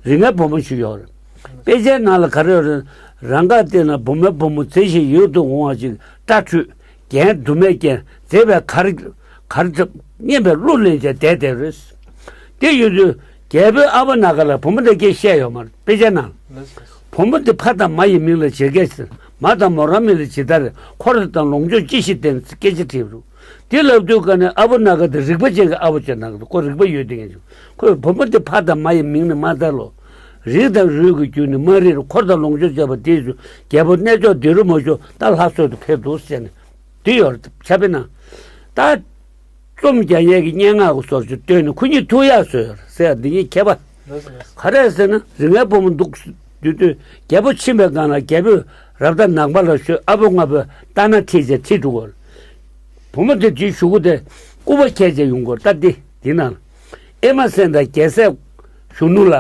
རིགས་ལྔའི་བུ་མོ་ཞིག་ཡོད་རེད། དཔེ་ཆའི་ནང་ལ་ག་རེ་ཡོད་རེད། རང་དགའ་སྟེ་ན་བུ་མོའི་བུ་མོ་མཛེས་ཤིང་ཡིད་དུ་འོང་བ་ཅིག་སྐྲ་འཁྲུད། རྒྱན་དུ་མས་བརྒྱན་མཛེས་པའི་གར་གར་སྙན་པའི་གླུ་ལེན་བྱས་བསྡད་བསྡད་རེད། དེ་ཡོད་དུས་རྒྱལ་པོའི་ཨ་ཕ་ན་ག་ལ་བུ་མོ་དེ་སྐད་བཤད་ཡོད་མ་རེད་དཔེ་ཆ་ནང་། བུ་མོ་དེ་ཕ་དང་མ་ཡི་མིང་ལ་ཇི་སྐད་ཟེར། མ་དང་མོ་རང་མིང་ལ་ཇི་ལྟར་རེད། འཁོར་དང་ལོངས་སྤྱོད་ཅི་ཞིག་ལྡན་སྐད་ཆ་དྲིས་རུ། དེ་ལབ་དུས་ཀ་ནས་ཨ་ཕོ་ན་ག་དེ་རིག་པ་ཅན་གྱི་ཨ་ཕོ་ཅན་ན་ག་དེ་ཁོ་རིག་པ་ཡོད་དེ་ངེས་བྱུང་ཁོས་བུ་མོ་དེ་ཕ་དང་མ་ཡི་མིང་ནི་མ་ད་ལོ། རིགས་དང་རུས་ཀྱི་རྒྱུ་ནི་མ་རིག་འཁོར་དང་ལོངས་སྤྱོད་བྱ་བ་དེ་ཚོ་རྒྱལ་པོ་གནས་མཆོག་འདི་རུ་མ་བཞུགས་ད་ལྷ་གསོལ་དུ་ཕེབས་འདུག་ཟེར་ནས་དེ་ཡོད་རེད་ཆ་དཔེར་ན། ད། རྩོམ་རྒྱག་ཡས་ཀྱི་སྙན་ངག་གི་སོར་ཆུ་བཏོན་ནས་ཁོ་གཉིས་ཐུག་ཡག་བཟོས་ཡོད་རེད་ཟེར་ཡ་འདི་གཉིས་ཁྱད་པར། ག་རེ་ཟེར་ན་རིགས་ལྔའི་བུ་མོ་འདུག་དུས་དུས་རྒྱལ་པོ་ཕྱིན་པའི་སྒང་ལ་རྒྱལ་པོས་རབ་ད་ནག་པ་ལ་ཞོལ་ཨ་ཕོ་ལྔ་པོས་རྟ་ན་ཁྲིད་བྱས་ཁྲིད་འགྲོ་གི་ཡོད་རེད། བུ་མོ་དེ་དུས་གཞུག་གུ་དེ་སྐུད་པ་འཁྱེར་བྱས་ཡོང་གི་ཡོད་རེད་ད་འདི་འདི་ན། ཨེ་མ་སེང་དང་རྒྱལ་སྲས་གཞོན་ནུ་ལ།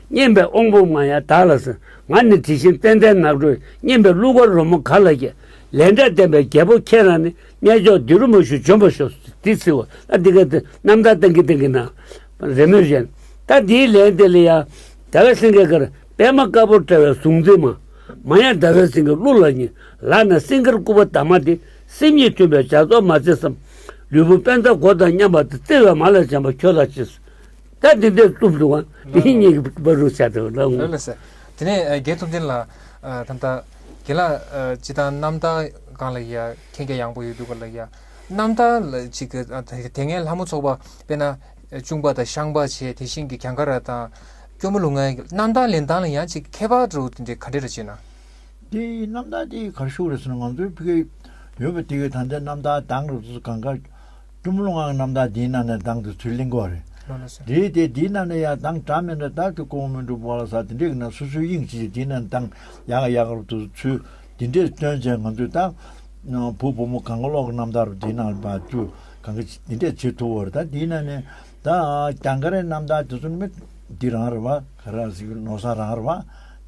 སྙན་པའི་དབང་པོ་མ་ཡལ་བདག་ལ་གསོལ། ང་ནི་དྲི་ཞིམ་ཙན་དན་ནགས་ཁྲོད་སྙན་པའི་གླུ་གར་རོལ་མོ་གར་ལ་སྐྱེས། ལས་འབྲས་ལྡན་པའི་རྒྱལ་པོ་ཁྱེད་རང་ནི་གནས་མཆོག་འདི་རུ་མ་བཞུགས་འབྱོན་པར་ཤོག་འདི་ཚིག་འོ་ད་འདི་ག་དེ་རྣམ་ཐར་བཏང་གི་བཏང་གི་ན་རེ་མོས་བཞིན་ད་འདིའི་ལན་དེ་ལ་ཡང་ཟླ་བའི་སེང་གེ་གར་པད་མ་དཀར་པོར་བཀྲ་བའི་གཟུངས་འཛིན་མ། མ་ཡལ་ཟླ་བའི་སེང་གེ་གླུ་ལ་ཉན། ལག་ན་སེང་གེར་སྐུད་པ་འདབ་མ་དེ། སེམས་ཉིད་མཐུན་པའི་བྱ་རྫོགས་མ་བརྩི་བསམ། ལུས་པོ་དཔལ་རྩ་མགོ་དང་མཉམ་པ་དེ། བརྩེ་བའི་མ་ལ་བྱམས་པ་ཁྱོད་ལ་ཅི། ད་འདི་འདྲའི་རྩུབ་འདུག་ཨ། འདི་གཉིས་ཀྱི་བར་རུ་བྱ་དེ་ལ་ལོས་ལ་ཟེར། དེ་ནས་རྒན་ཐུབ་བསྟན་ལགས་ད་ལྟ་རྒན་ལགས་སྤྱི་བཏང་རྣམ་ཐར་སྒང་ལ་ཡ་མཁྱེན་རྒྱ་ཡངས་པོ་ཡོད་འདུག་ག་ལ་ཡ། རྣམ་ཐར་ལ་ཅིག་གི་དེ་སྔའི་ལྷ་མོ་ཚོགས་པ་དཔེར་ན་གཅུང་པ་དང་ཤངས་པ་བྱས་དེ་བཞིན་གྱི་གྱང་ཁ་ར་དང་སྐྱོར་མོ་ལུག་ལྔའི་རྣམ་ཐར་ལེན་སྟངས་ལ་ཡང་ཅིག་ཁྱད་པར་འདྲ་བོ་དེ་འདྲའི་ག་འདྲ་རེ་བྱས་ན། དེ་རྣམ་ཐར་དེ་ག་རེ་ཞུ་དགོས་རེད་ཟེར་ན་ང་ཚོའི་ཕ་གི་ཡོད་པ་དེ་གི་ད་ལྟའི་རྣམ་ཐར་གདངས་རེད་ཚོ་གང་ག་སྐྱོར་མོ་ལུག་ལྔའི་རྣམ་ཐར་དེའི་ནང་ནས་གདངས་དེ་ཚུར་ལེན་དགོས་རེད། ལགས་སོ། དེ་དེ་དེའི་ནང་ནས་ཡང་གདངས་འདྲ་མི་འདྲ་ད་དེ་ཀོང་མོ་མི་འགྲུབ་པ་ལ་ཟ་དེ་འདྲས་ཀྱི་ནང་སོ་སོའི་དབྱིངས་ཅིག་དེའི་ནང་གདངས་ཡག་ཡག་རུ་དུ་ཚུར་དེ་འདྲས་སྟོན་བྱས་ང་ཚོས་ད་བུ་བུ་མོ་གང་ག་ལོག་གི་རྣམ་ཐར་དེའི་ནང་ལ་བ་བཅུ་གང་ག་ཅིག་དེ་འདྲས་བྱེད་ཐུབ་པ་རེད། ད་དེའི་ནང་ནས་ད་གྱང་ཁ་རའི་རྣམ་ཐར་དེ་ཚོ་ནི་མི་འདི་རང་རེད་བ་ག་རེ་ཟེར་གི་ནོར་བཟང་རང་རེད་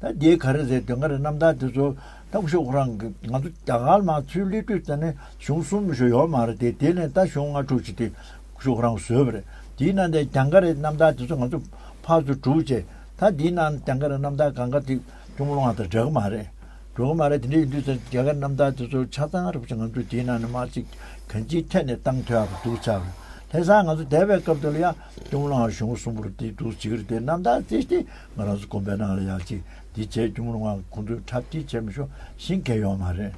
བ། ད་དེའི་ག་རེ་ཟེར་དོན་ག་རེ་རྣམ་ཐར་དེ་ཚོ་ད་སྐུ་ཞབས་ཁོ་རང་གི་ང་ཚོ་རྒྱ་གར་མར་ཚུར་སླེབས་དུས་ཙ་ནས་གཞུང་གསུམ་ཞིག་ཡོད་མ་རེད་དེ། དེ་ནས་ད་གཞུང་ལྔ་དྲུག་ཅིག་དེ་སྐུ་ཞབས་ཁོ་རང་བཟོས་པ་རེད། དེའི་ནང་དེ་རྒྱ་གར་རི་རྣམ་ཐར་དེ་ཚོ་ང་ཚོ་ཕར་ཚུར་བསྒྲུགས་བྱས། ད་དེའི་ནང་རྒྱ་གར་རི་རྣམ་ཐར་གང་ག་དེ་ཅུང་མོ་ལོང་བ་དང་འདྲ་གི་མ་རེད། འགྲོ་གི་མ་རེད། དེ་འདྲ་ཡིན་དུས་ཙང་རྒྱ་གར་རྣམ་ཐར་དེ་ཚོ་ཆ་ཚང་རུབ་ཅིག་ང་ཚོས་དེའི་ནང་ནས་མར་ཅིག་གང་ཅིའི་ཐད་ནས་བཏང་ཐུབ་ཡག་འདུག་ཆགས་རེད། ལྷ་ས་ང་ཚོ་བསྡད་པའི་སྐབས་དེ་ལ་ཡང་ཅུང་མོ་ལོང་གཞུང་གསུམ་པོར་དེ་འདུག་བྱེད་ཀྱི་རེད་དེ། རྣམ་ཐར་རྩིས་ཏེ་ང་རང་ཚོ་དགོན་པའི་ནང་ལ་ཡང་ཅིག་དེ་བྱས་ཅུང་མོ་ལོང་ཁོང་ཚོས་འཁྲབ་སྟོན་བྱས་མི་ཤོག་ཤིང་གས་ཡོད་མ་རེད།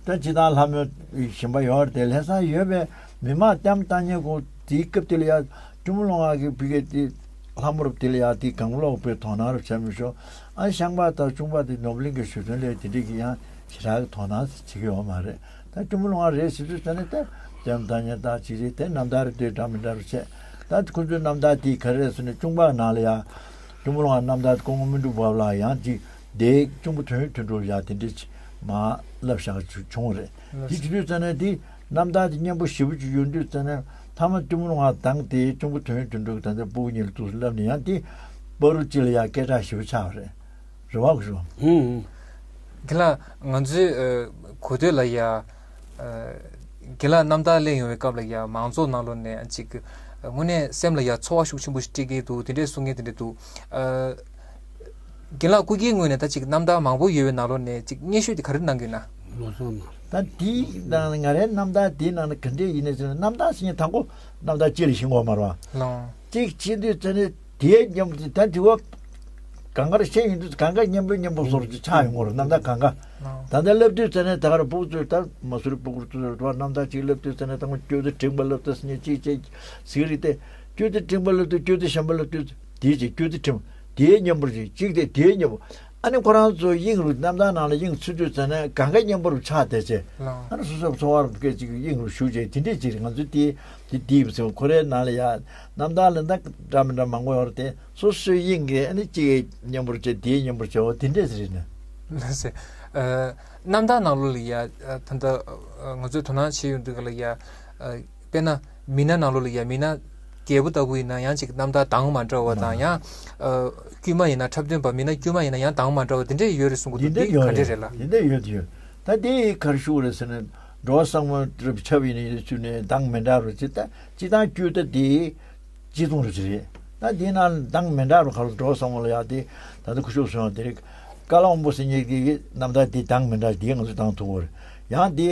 ད་སྤྱི་བཏང་ལྷ་མོའི་ཞིང་པ་ཡོད་རེད་དེ། ལྷ་ས་ཡོད་པའི་མི་མང་བསྟན་བཏང་མཁན་ཁོང་དེའི་སྐབས་དེ་ལ་ཡང་ཅུང་མོ་ལོང་གི་བི་གེ་དེ་ལྷ་མོ་རུ་དེ་ལ་ཡང་དེ་གང་ལོག་པའི་དོ་སྣང་རུ་བྱས་མི་ཤོག་ཨ་ཤང་པ་དང་ཅུང་པ་དེ་ནོར་བུ་གླིང་གི་ཞུ་དོན་ལས་དེ་འདྲས་ཀྱི་ཡང་ཞེ་དྲག་གི་དོ་སྣང་བྱེད་ཀྱི་ཡོད་མ་རེད། ད་ཅུང་མོ་ལོང་རེད་ཟེར་དུས་ཙ་ནས་ད་ལྟད་མོ་ལྟ་མཁན་ད་ཅིག་རེད་དེ། རྣམ་ཐར་དེ་འདྲ་མི་འདྲ་རུ་བྱས། ད་ཁོ་ཚོའི་རྣམ་ཐར་དེ་ག་རེ་རེད་ཟེར་ན་ཅུང་པ་ནང་ལ་ཡང་ཅུང་མོ་ལོང་རྣམ་ཐར་སྐུ་ངོ་སྨིན་དྲུག་བ་ལ་ཡང་ཅིག་དེ་གཅུང་པོ་དོན་ཡོད་དོན་གྲུབ་ཡ་དེ་འདྲས་ཅིག་མར་བསླབ་བཞག་བྱུང་བ་རེད། དེ་བྱེད་དུས་ཙ་ནས་དེ་རྣམ་ཐར་དེ་སྙན་པོ་ཞེ་པོ་ཅིག་ཡོང་དུས་ཙ་ནས་མཐའ་མ་ཅུང་མོ་ལོང་དང་དེ་གཅུང་པོ་དོན་ཡོད་དོན་གྲུབ་ད་ལྟ་སྤུ་གུ་གཉིས་ལ་ཐུགས་སུ་བསླབ་ནས་ཡང་དེ་བར་དུ་ཅིག་ལ་ཡ་སྐད་གྲགས་ཞེ་པོ་ཆགས་པ་རེད། རེད་བ་གོ་ཤོག་ཧུམ། དེ་ལ་ང་ཚོའི་ཨ་གོ་ཐོས་ལ་ཡ། ཨ་རྒན་ལགས་རྣམ་ཐར་གླེང་ཡོང་བའི་སྐབས་ལ་ཡ་མང་ཚོགས་ནང་ལོགས་ནས་ཅིག་དངོས་གནས་སེམས་ལ་ཡ་ཚོར་བ་ཤུགས་ཆེན་པོ་ཞིག་སྤྲད་ཀྱི་འདུག་དེ་འདྲས་གསུང་མཁན་དེ་འདྲས་འདུག་ཨ་རྒན་ལགས་སྐུ་སྒེར་ངོས་ནས་ད་ཅིག་རྣམ་ཐར་མང་པོ་ཡོད་པའི་ནང་ལོགས་ནས་ཅིག་སྙན་ཤོས་དེ་ག་རེ་གནང་གི་ཡོད་ན། ལོ་སོང་ན། ད་དེའི་ནང་ང་རའི་རྣམ་ཐར་དེའི་ནང་ནས་ག་འདྲས་ཡིན་ནས་ཟེར་ན། རྣམ་ཐར་ཟེར་མཁན་དང་པོ་རྣམ་ཐར་སྤྱི་ལ་ཤེས་དགོས་མ་རེད་བ། ལོང་། གཅིག་བྱེད་དུས་ཙ་ནས་དེའི་མཉམ་དུ་ད་དེ་བ་གང་གར་ཤེས་ཡོང་དུས་གང་ག་སྙན་པོ་སྙན་པོ་བཟོ་རུ་ཆགས་ཡོང་གི་རེད། རྣམ་ཐར་གང་ག་ལོང་། ད་ལྟ་བསླབ་དུས་ཙ་ནས་ད་གར་སྤུ་གུ་ཚོས་ད་མ་སུ་རི་སྤུ་གུ་ཚོས་རྣམ་ཐར་གཅིག་བསླབ་དུས་ཙ་ནས་ད་ང་སྐྱོ་དེ་དྲན་པ་བསླབ་དུས་ཟེར་ནས་གཅིག་བྱས་ཟིག་རེད་དེ། སྐྱོ་དེ་དྲན་པ་བསླབ་དུས་སྐྱོ་དེ་གཞན་པ་བསླབ་དུས་དེའི་གཅིག་སྐྱོ་དེ་དྲན་པ་དེའི་མཉམ་པོར་གཅིག་གཅིག་དེ་དེའི་མཉམ་པོ། ཨ་ནི་ཁོ་རང་ཚོ་དབྱིངས་རུ་རྣམ་ཐར་ནང་ལ་དབྱིངས་ཚུད་དུས་ཙ་ནས་གང་ག་མཉམ་པོ་རུ་ཆགས་བསྡད་བྱས། ལོང་། ཨ་ནི་སོ་སོའི་འཚོ་བ་རུ་སྐད་ཅིག་དབྱིངས་རུ་ཞུགས་བྱས་དེ་འདྲས་ཅིག་རེད། ང་ཚོ་དེ་དེ་དེའི་བཟོ་ཁོ་རའི་ནང་ལ་ཡ་རྣམ་ཐར་ལ་ད་འདྲ་མི་འདྲ་མང་པོ་ཡོད་རེད་དེ། སོ་སོའི་དབྱིངས་ཀྱི་ཨ་ནི་གཅིག་མཉམ་པོར་བྱས་དེའི་མཉམ་པོར་བྱས་འོ་དེ་འདྲས་རེད་ན། ལགས་སེ། ཨ་རྣམ་ཐར་ནང་ལོགས་ལ་ཡ་ཨ་ད་ལྟ་ཨ་ང་ཚོས་དོ་སྣང་བྱེད་ཡོང་དུས་ག་ལ་ཡ་ཨ་དཔེར་ན་མི་སྣ་ནང་ལོགས་ལ་ཡ་མི་སྣ་རྒྱལ་པོ་ལྟ་བུ་ཡིན་ན་ཡང་ཅིག་རྣམ་ཐར་དྭངས་མ་འདྲ་བ་དང་། ཡང་ཨ་དཀྱུས་མ་ཡིན་ན་འཁྲབ་སྟོན་པ་མི་སྣ་དཀྱུས་མ་ཡིན་ན་ཡང་དྭངས་མ་འདྲ་བ་དེ་འདྲས་ཡོད་རེད་གསུང་གི་འདུག་འདི་འདི་ཡོད་ག་འདྲས་རེད། རེད་ལ། འདི་འདྲས་ཡོད་ཡོད། ད་དེ་གར་ཞུགས་རེད་ཟེར་ན་འགྲོ་བ་བཟང་མོ་རབ་ཆབ་ཡིན་ནས་ཚུལ་ནས་དྭངས་མི་འདྲ་རུ་ཅི་ད་ཅི་དང་དཀྱུས་ད་དེ་གཅིག་མཚུངས་རུ་ཅི་རེད། ད་དེ་ན་དྭངས་མི་འདྲ་རུ་ག་ལ་འགྲོ་བ་བཟང་མོ་ལ་ཡ་དེ་ད་ལྟ་ཁུ་ཤུགས་སོང་དེ་རིགས་ཀ་ལ་དབང་པོ་སེང་གེ་གི་རྣམ་ཐར་དེ་དྭངས་མི་འདྲ་དེ་ང་ཚོ་དྭངས་ཐུབ་གོ་རེད། ཡང་དེ་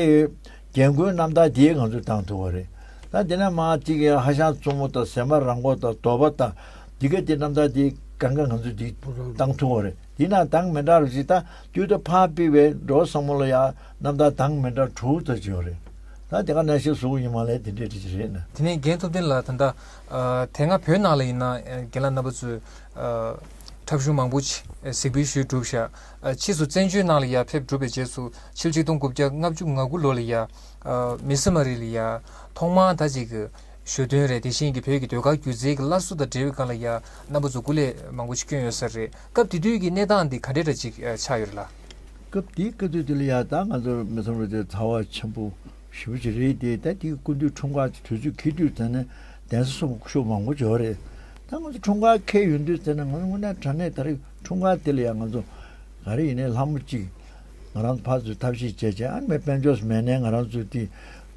རྒྱན་གོས་རྣམ་ཐར་དེ་ང་ཚོ་དྭངས་ཐུབ་གོ་རེད། ད་དེ་ནས་མ་གཅིག་གི་ཧ་ཤང་བཙུན་མོ་དང་ཟན་མ་རང་མགོ་དང་གདོལ་པ་དང་འདི་ག་དེ་རྣམ་ཐར་དེ་གང་ག་ང་ཚོ་དེ་དྭངས་ཐུབ་གོ་རེད། དེ་ན་དྭངས་མི་འདྲ་རུ་ཅི་ད་དུས་ད་ཕར་ཕུད་པའི་འགྲོ་བ་བཟང་མོ་ལ་ཡ་རྣམ་ཐར་དྭངས་མི་འདྲ་དྲུག་ཙམ་ཅིག་ཡོད་རེད། ད་དེ་ག་ནང་བཞིན་གཟུགས་ཡིན་མ་ལས་དེ་འདྲས་དེ་ཅི་རེད་ན། དེ་ནས་རྒན་ཐུབ་བསྟན་ལགས་ད་ལྟ་ཨ་དེ་སྔ་བོད་ནང་ལ་ཡིན་ན་ཨ་རྒན་ལགས་རྣམ་པ་ཚོས་ཨ་འཁྲབ་གཞུང་མང་པོ་ཅིག་ཨ་གཟིགས་འབུལ་ཞུས་གྲུབ་ཤག་ཨ་ཕྱིས་སུ་བཙན་བྱོལ་ནང་ལ་ཡར་ཕེབས་གྲུབ་པའི་རྗེས་སུ་ཕྱི་ལོ་ཆིག་སྟོང་དགུ་བརྒྱ་ལྔ་བཅུ་ང་དགུ་ལོ་ལ་ཡ་ཨ་མི་སི་མ་རི་ལ་ཡ་ཐོག་མར་ད་ཅིག་གི་ཞུ་དོན་རེད། དེ་བཞིན་གྱི་བོད་ཀྱི་ཟློས་གར་སྒྱུ་རྩལ་གྱི་སླར་གསོ་དང་འབྲེལ་བའི་སྒང་ལ་ཡ་རྣམ་པ་ཚོ་སྐུ་ལས་མང་པོ་ཞིག་བསྐྱོན་ཡོད་ས་རེད། སྐབས་དེ་དུས་ཀྱི་གནས་སྟངས་འདི་ག་འདྲས་འདྲ་ཅིག་ཆགས་ཡོད་རེད་ལགས། སྐབས་དེའི་སྐབས་དུས་དེ་ལ་ཡ་ད་ང་ཚོ་མི་ཚང་མ་དེ་ཚ་བ་ཆེན་པོ་ཞེ་པོ་ཅིག་རེད་དེ། ད་དེའི་སྐུ་མདུན་འཁྲུངས་སྐར་གྱི་དུས་ཚོད་འཁེལ་དུས་ཙམ་ནས་གདན་ས་སོགས་ཤུགས་མང་པོ་ཅིག་ཡོད་རེད། ད་ང་ཚོ་འཁྲུངས་སྐར་འཁེལ་ཡོང་དུས་ཙམ་ནས་ང་ཚོ་དངོས་གནས་དྲང་གནས་ད་རེས་འཁྲུངས་སྐར་དེ་ལ་ཡ་ང་ཚོ་ག་རེ་ཡིན་ནའི་ལྷ་མོ་གཅིག་ང་རང་ཕར་ཚུར་ཐབས་ཤེས་བྱས་བྱས། ཨ་ནི་དཔལ་འབྱོར་མེད་ནའི་ང་རང་ཚོས་དེ་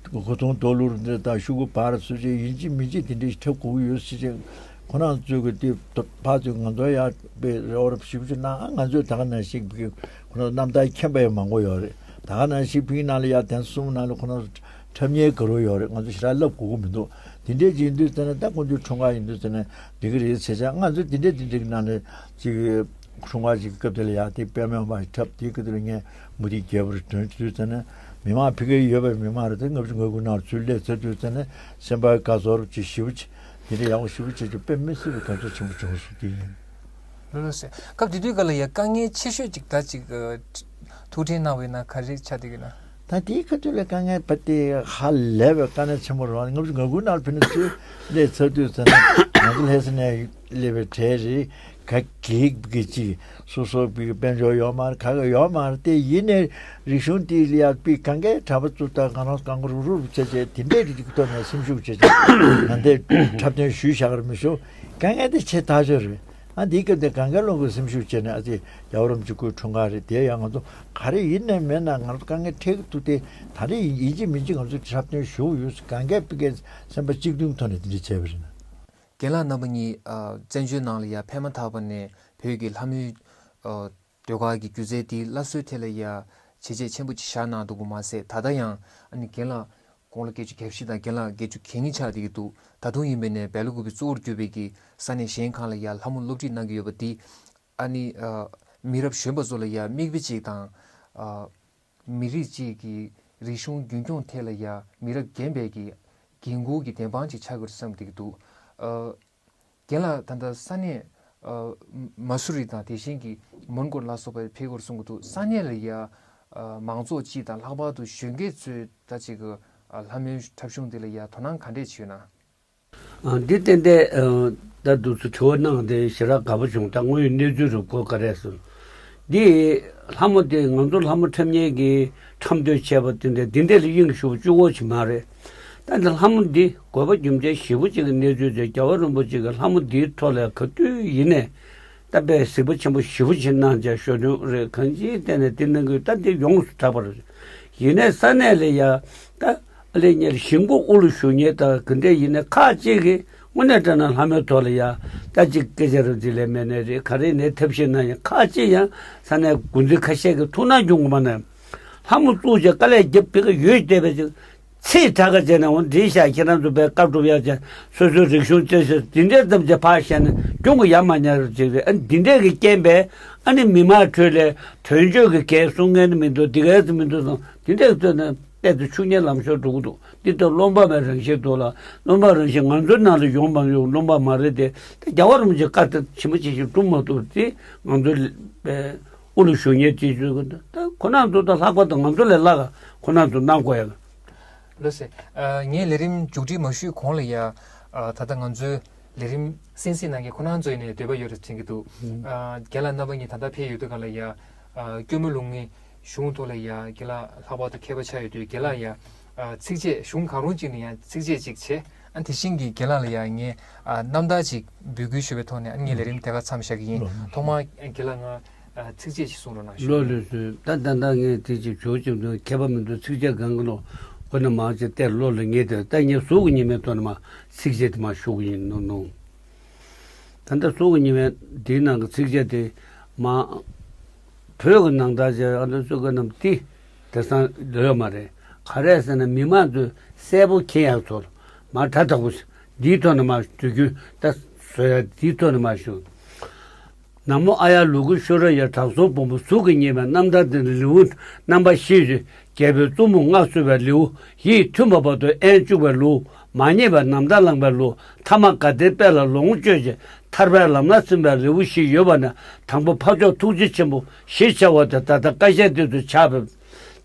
སྒོ་ཚང་རྡོ་ལུར་འདི་དང་ཤོག་གུ་བར་སུ་བྱས་ཡིན་གཅིག་མིན་གཅིག་དེ་འདྲའི་ཞིག་འཁྲབ་དགོས་ཀྱི་ཡོད་ཟེར་བྱས། ཁོ་རང་ཚོས་གི་དེ་ཕར་ཚུར་ང་ཚོ་ཡར་དཔེ་རེ་བ་རེ་ཞིབ་ཞིབ་གནང་། ཨ་ང་ཚོས་ད་ག་ནང་བཞིན་གི་ཁོ་རང་རྣམ་ཐར་མཁྱེན་པ་ཡང་མང་པོ་ཡོད་རེད། ད་ག་ནང་བཞིན་ཕིང་ནང་ལ་ཡར་གདན་གསུམ་ནང་ལ་ཁོ་རང་ཚོ་འཁྲབ་མཁན་དགའ་རབ་ཡོད་རེད། ང་ཚོ་ཞེ་དྲག་ལབ་དགོས་ཀྱི་མི་འདུག་དེ་འདྲས་ཅིག་ཡིན་དུས་ཙམ་ནས། ད་སྐུ་མདུན་འཁྲུངས་སྐར་ཡིན་དུས་ཙམ་ནས་འགྲིག་གི་རེད་ཟེར་བྱས། ང་ཚོ་དེ་འདྲས་དེ་འདྲས་ཀྱི་ནང་ནས་ཅིག་འཁྲུངས་སྐར་ཅིག་སྐབས་དེ་ལ་ཡ་དེ་དཔལ་མོའི་བ་འཁྲབ། དེའི་སྐབས་དེ་ལ་ངས་མུ་ཏིག་རྒྱལ་པོར་དོན་བྱེད་དུས་ཙམ་ནས་མི་མང་ཕ་གིར་ཡོད་པའི་མི་མང་རེད་དེ། ལྔ་བཅུ་ང་དགུ་ནང་ཚུར་སླེབས་ཚར་དུས་ཙམ་ནས་སེམས་པ་དགའ་ཚོར་ཅིག་ཞེ་པོ་ཅིག་དེ་འདྲས་ཡག་པོ་ཞེ་པོ་ཅིག་ཅིག་དཔེ་མི་སྲིད་པའི་དགའ་ཚོར་ཆེན་པོ་བྱུང་སོང་། དེ་ཡིན། ལགས་སོ། སྐབས་དེ་དུས་ག་ལ་ཡ་དཀའ་ངལ་ཆེ་ཤོས་ཅིག་ད་ཅིག་ཨ་ཐུགས་འཕྲད་གནང་བས་ན་ག་རེ་ཆགས་བསྡད་ཀྱི་ན། ད་དེའི་ཁ་ཐུག་ལ་དཀའ་ངལ་བ་དེ་ཧ་ལས་པའི་དཀའ་ངལ་ཆེན་པོ་རེད། ལྔ་བཅུ་ང་དགུ་ནང་ཕེབས་ནས་ཚུར་སླེབས་ཚར་དུས་ཙམ་ནས་ང་ཚོ་ལྷ་ས་ནས་སླེབས་པའི་གྲས་རེད། ག་གེ་གི་ཅིག་སོ་སོ་པའི་དཔལ་འབྱོར་ཡོད་མ་རེད། ག་ག་ཡོད་མ་རེད་དེ། ཡིན་ནའི་རིག་གཞུང་དེ་ལ་ཡ་པའི་གང་གའི་གྲྭ་པ་ཚོ་དང་ང་རང་གང་ག་རུག་རུག་བྱས་བྱས་དེ་འདྲའི་རིགས་ཀྱི་ཐོག་ནས་སེམས་ཤུགས་བྱས་བྱས་ང་འདིར་འཁྲབ་སྟོན་ཞུས་བཞག་གི་རེད། མི་ཤོག་དཀའ་ངལ་དེ་ཆེ་ཐག་ཆོད་རེད། ཨ་འདིའི་སྐབས་དེ་གང་ག་བློན་པོས་སེམས་ཤུགས་བྱས་ནས། ཨ་ཙི་རྒྱལ་བ་རིན་པོ་ཆེ་སྐུའི་འཁྲུངས་སྐར་རེད། དེ་ཡང་ང་ཚོ་ག་རེ་ཡིན་ནའི་མིན་ནའི་ང་ཚོ་དཀའ་ངལ་འཕྲད་ཀྱི་འདུག་སྟེ། ད་རེས་ཡིན་གཅིག་མིན་གཅིག་ང་ཚོ་འཁྲབ་སྟོན་ཞུ་གི་ཡོད། གང་གས་ཕ་གིའི་སེམས་པ་གཅིག་མཐུན་ཐོག་ནས་དེ་འདྲ་བྱས་པ་རེད་ན། རྒན་ལགས་རྣམ་པ་གཉིས་ཨ་བཙན་བྱོལ་ནང་ལ་ཡ་ཕེབས་མ་ཐག་པ་ནས་བོད་ཀྱི་ལྷ་མོའི་ཨ་ཟློས་གར་གྱི་སྒྱུ་རྩལ་དེའི་སླར་གསོའི་ཐད་ལ་ཡ་བྱས་རྗེས་ཆེན་པོ་ཅིག་བཞག་གནང་འདུག་པ་མ་ཟད། ད་ལྟ་ཡང་ཨ་ནི་རྒན་ལགས་དགུང་ལོ་བརྒྱད་ཅུ་གྱ་བཞི་དང་རྒན་ལགས་བརྒྱད་ཅུ་གྱ་གཉིས་ཆགས་བསྡད་ཀྱི་འདུག། ད་དུང་ཡིན་པ་ཡིན་ནའི་སྦེལ་ཀོབ་ཀྱི་གཙོ་བོར་གྱུར་པའི་གི་ས་གནས་གཞན་ཁག་ལ་ཡ་ལྷ་མོ་སློབ་ཁྲིད་གནང་གི་ཡོད་པ་འདི་ཨ་ནི་ཨ་མི་རབས་གཞོན་པ་ཚོ་ལ་ཡ་མིག་དཔེ་ཅིག་དང་། ཨ་མི་རིགས་གཅིག་གི་རིག་གཞུང་རྒྱུན་སྐྱོང་ཐད་ལ་ཡ་མི་རབས་རྒན་པའི་གི་འགན་འཁུར་གྱི་བདེན་དཔང་ཅིག་ཆགས་ཀྱི་རེད་བསམ་བསྡད་ཀྱི་འདུག། ཨ་རྒན་ལགས་ད་ལྟ་ས་གནས་ཨ་མ་སུ་རི་དང་དེ་བཞིན་གྱི་མོན་གྷོ་ལ་སོགས་པར་ཕེབས་སྐོར་གསུང་གི་འདུག། ས་གནས་ལ་ཡ་ཨ་མང་ཚོགས་སྤྱི་དང་ལྷག་པར་དུ་གཞོན་སྐྱེས་ཚོས་ད་ཅིག་གི་ཨ་ལྷ་མོའི་འཁྲབ་གཞུང་འདི་ལ་ཡ་དོ་སྣང་ག་འདྲས་བྱེད་ཡོད་ན། ཨ་འདི་ཏན་ཏན་ཨ་ད་འདུག་སེ་དྲི་བ་གནང་དེ་ཞེ་དྲག་དགའ་པོ་བྱུང་། ད་དངོས་ཡོད་གནས་ཚུལ་རུ་གོ་ག་རེ་སོང་། འདི་ལྷ་མོ་དེ་ང་ཚོ་ལྷ་མོ་འཁྲབ་མཁན་གྱི་འཁྲབ་འདོད་བྱས་པ་དེ་འདྲ་འདི་འདྲ་ལ་དབྱིངས་ཞུགས་བཅུག་གོ་ཅིག་མ་རེད། ད་འདི་ལྷ་མོ་འདི་དགོས་པ་རྒྱུ་མཚན་ཞེ་པོ་ཅིག་གི་གནས་ཚུལ་དེ་རྒྱལ་བ་རིན་པོ་ཆེ་གི་ལྷ་མོ་འདིའི་ཐོག་ལ་ག་དུས་ཡིན་ནས་ད་དཔེ་གཟིགས་པ་ཆེན་པོ་ཞེ་པོ་ཅིག་གནང་བྱས་ཞོ་སྟོན་རེད། གང་ཅིའི་ཐད་ནས་འདི་གནང་གི་ད་འདི་ཡོངས་སུ་གྲགས་པ་རེད། ཡིན་ནས་ས་གནས་ལ་ཡ་ད་ཨ་ལས་ཉེར་ཞིང་པོ་དབུ་ལ་བཞུགས་མཁན་དང་ག་འདྲས་ཡིན་ནས་ཁག་ཅིག་གིས་དངོས་གནས་དྲང་གནས་ལྷ་མོའི་ཐོག་ལ་ཡ་ད་ཅིག་སྐད་ཆ་རབ་ཅིག་ལས་མེད་ནས་རེད། ག་རེ་ནས་ཐབས་ཤེས་གནང་ཡང་ཁག་ཅིག་ཡང་ས་གནས་འགོ་འཛིན་ཁ་ཤས་ཀྱིས་ཐུགས་སྣང་བྱུང་གི་མ་ནས། ལྷ་མོ་བཙུགས་བྱས་དཀའ་ལས་རྒྱབ་པའི་ཡོད་བསྡད་པའི་ཅིག་ཚིག་དྲག་ག་བྱས་ནས་འོང་འདྲིས་ཤག། ཁྱེད་རང་ཚོ་དཔེ་བཀའ་སྒྲུབ་ཡག་བྱས་སོ་སོའི་རིག་གཞུང་བཙན་ཤེད་འདི་འདྲའི་ཙམ་གྱི་ཕར་བཞག་ནས་སྐྱོང་གི་ཡ་མ་ཉར་ཅིག་རེད། ཨ་འདི་འདྲས་ཀྱི་རྐྱེན་པས་ཨ་ནི་མི་མང་ཁྲོད་ལས་དོན་གཅོད་ཀྱི་འགན་སྲུང་མཁན་མི་འདུག། འདི་གའི་ཙམ་མི་འདུག་དང་འདི་འདྲས་ཙམ་ནས་དཔེ་དེ་ཆུ་ཉལ་ལམ་ཤོར་འགྲོ་གི་འདུག། འདི་ལྟར་རློམ་པ་མའི་རང་བཞིན་འདུག་ལ། རློམ་པ་རང་བཞིན་ང་ཚོའི་ནང་ལ་ཡོང་མ་ཡོང་རློམ་པ་མ་རེད་དེ། དེ་རྒྱལ་བ་རིན་པོ་ཆེ་བཀའ་དེ་ཇི་མ་ཇི་བཞིན་སྒྲུབ་མ་ཐུབ་དེ་ང་ཚོ་དབུ་ལ་བཞུགས་མཁན་དེ་ཚོས་ད་ཁོ་རང་ཚོ་དང་ལྷག་པར་དུ་ང་ཚོ་ལས་ལྷག་ཁོ་རང་ཚོ་གནང་དགོས་ཡ། ལགས་སེ། ཨ་ངས་ལས་རིམ་མཇུག་སྒྲིལ་མ་ཞུས་གོང་ལ་ཡ། ཨ་ད་ལྟ་ང་ཚོའི་ལས་རིམ་གསན་གཟིགས་གནང་མཁན་ཁོ་རང་ཚོ་ཡིན་ནའི་འདོད་པ་ཡོད་རེད་དྲན་གྱི་འདུག། ཨ་རྒན་ལགས་རྣམ་པ་གཉིས་ད་ལྟ་ཕེབས་ཡོད་དུས་ག་ལ་ཡ། ཨ་སྐྱོར་མོ་ལུང་གི་གཞུང་ཐོག་ལ་ཡ་རྒན་ལགས་ལྷག་པར་དུ་མཁས་པ་ཆགས་ཡོད་དུས་རྒན་ལགས་ཡ། ཨ་ཚིགས་བཅད་གཞུང་གང་རུང་གཅིག་ནས་ཡང་ཚིགས་བཅད་གཅིག་བྱས། ཨ་དེ་བཞིན་གྱི་རྒན་ལགས་ལ་ཡ་ངས་ཨ་རྣམ་ཐར་ཅིག་འབུལ་དགོས་ཞུ་བའི་ཐོག་ནས་ཨ་ངས་ལས་རིམ་དེ་ག་མཚམས་བཞག་གི་ཡིན། ལགས། ཐོག་མར་རྒན་ལགས་ང་། ཨ་ཚིགས་བཅད་ཅིག་གསུང་རོགས་གནང་ཞུ། ལགས་ལགས་སོ། ད་ད་ལྟ་ངས་དེ་ཅིག་ཇོ་ཅིག་ཏུ་མཁས་པ་མི་འདུག། ཚིགས་བཅད་གང་གི་ལོ་ཁོ་ན་མང་ཆེ་བལྟས་ལོ་ལ་ངེས་དེ་ད་ངས་གཟུགས་ཀྱི་ཉི་མའི་ཐོག་ནས་མ་ཚིགས་བཅད་དེ་མ་ཞུ་གི་ཡིན་ནོ་ནོ། ད་ལྟ་གཟུགས་ཀྱི་ཉི་མའི་དེའི་ནང་གི་ཚིགས་བཅད་དེ་མ་བོད་ཀྱི་ནང་ལྟར་བྱས་ཨ་ནི་སུ་ག་རྣམས་ཏི་དེ་སང་ལོས་མ་རེད། ག་རེ་ཟེར་ན་མི་མང་ཚོས་གསལ་པོ་མཁྱེན་ཡག་ཚོར་མ་དྲ་དྲག་པོ་འདིའི་ཐོག་ནས་མ་དུས་རྒྱུན་ད་བཟོ་ཡ་འདིའི་ཐོག་ནས་མ་ཞུ། ན་མོ་ཨཱརྱ་ལོ་ཀི་ཤྭ་ར་ཡ། དྲང་སྲོང་ཕུང་པོ་གཟུགས་ཀྱི་ཉི་མ། རྣམ་ཐར་འདི་ནི་ལེའུ་རྣམ་པ་བཞི་ཡོད། རྒྱལ་པོའི་གཙོ་མོ་མངའ་གསོལ་བའི་ལེའུ། ཡིད་མཐུན་པ་བར་དུ་དབྱེན་བཅུག་པའི་ལེའུ། མ་རྙེད་པའི་རྣམ་ཐར་བླངས་པའི་ལེའུ། ཐ་མ་དགའ་ལྡན་དཔལ་ལ་ལོངས་སྤྱོད་ཅིང་ཐར་པའི་ལམ་སྣ་ཟིན་པའི་ལེའུ་བཞི་ཡོད་པ་ནས་དང་པོ་འཕགས་མཆོག་ཐུགས་རྗེ་ཆེན་པོ་ཞེས་བྱ་བ་དེ་ད་ལྟ་ཀ་ཤ་སྟེང་དུ་ཕྱག་ཕེབས།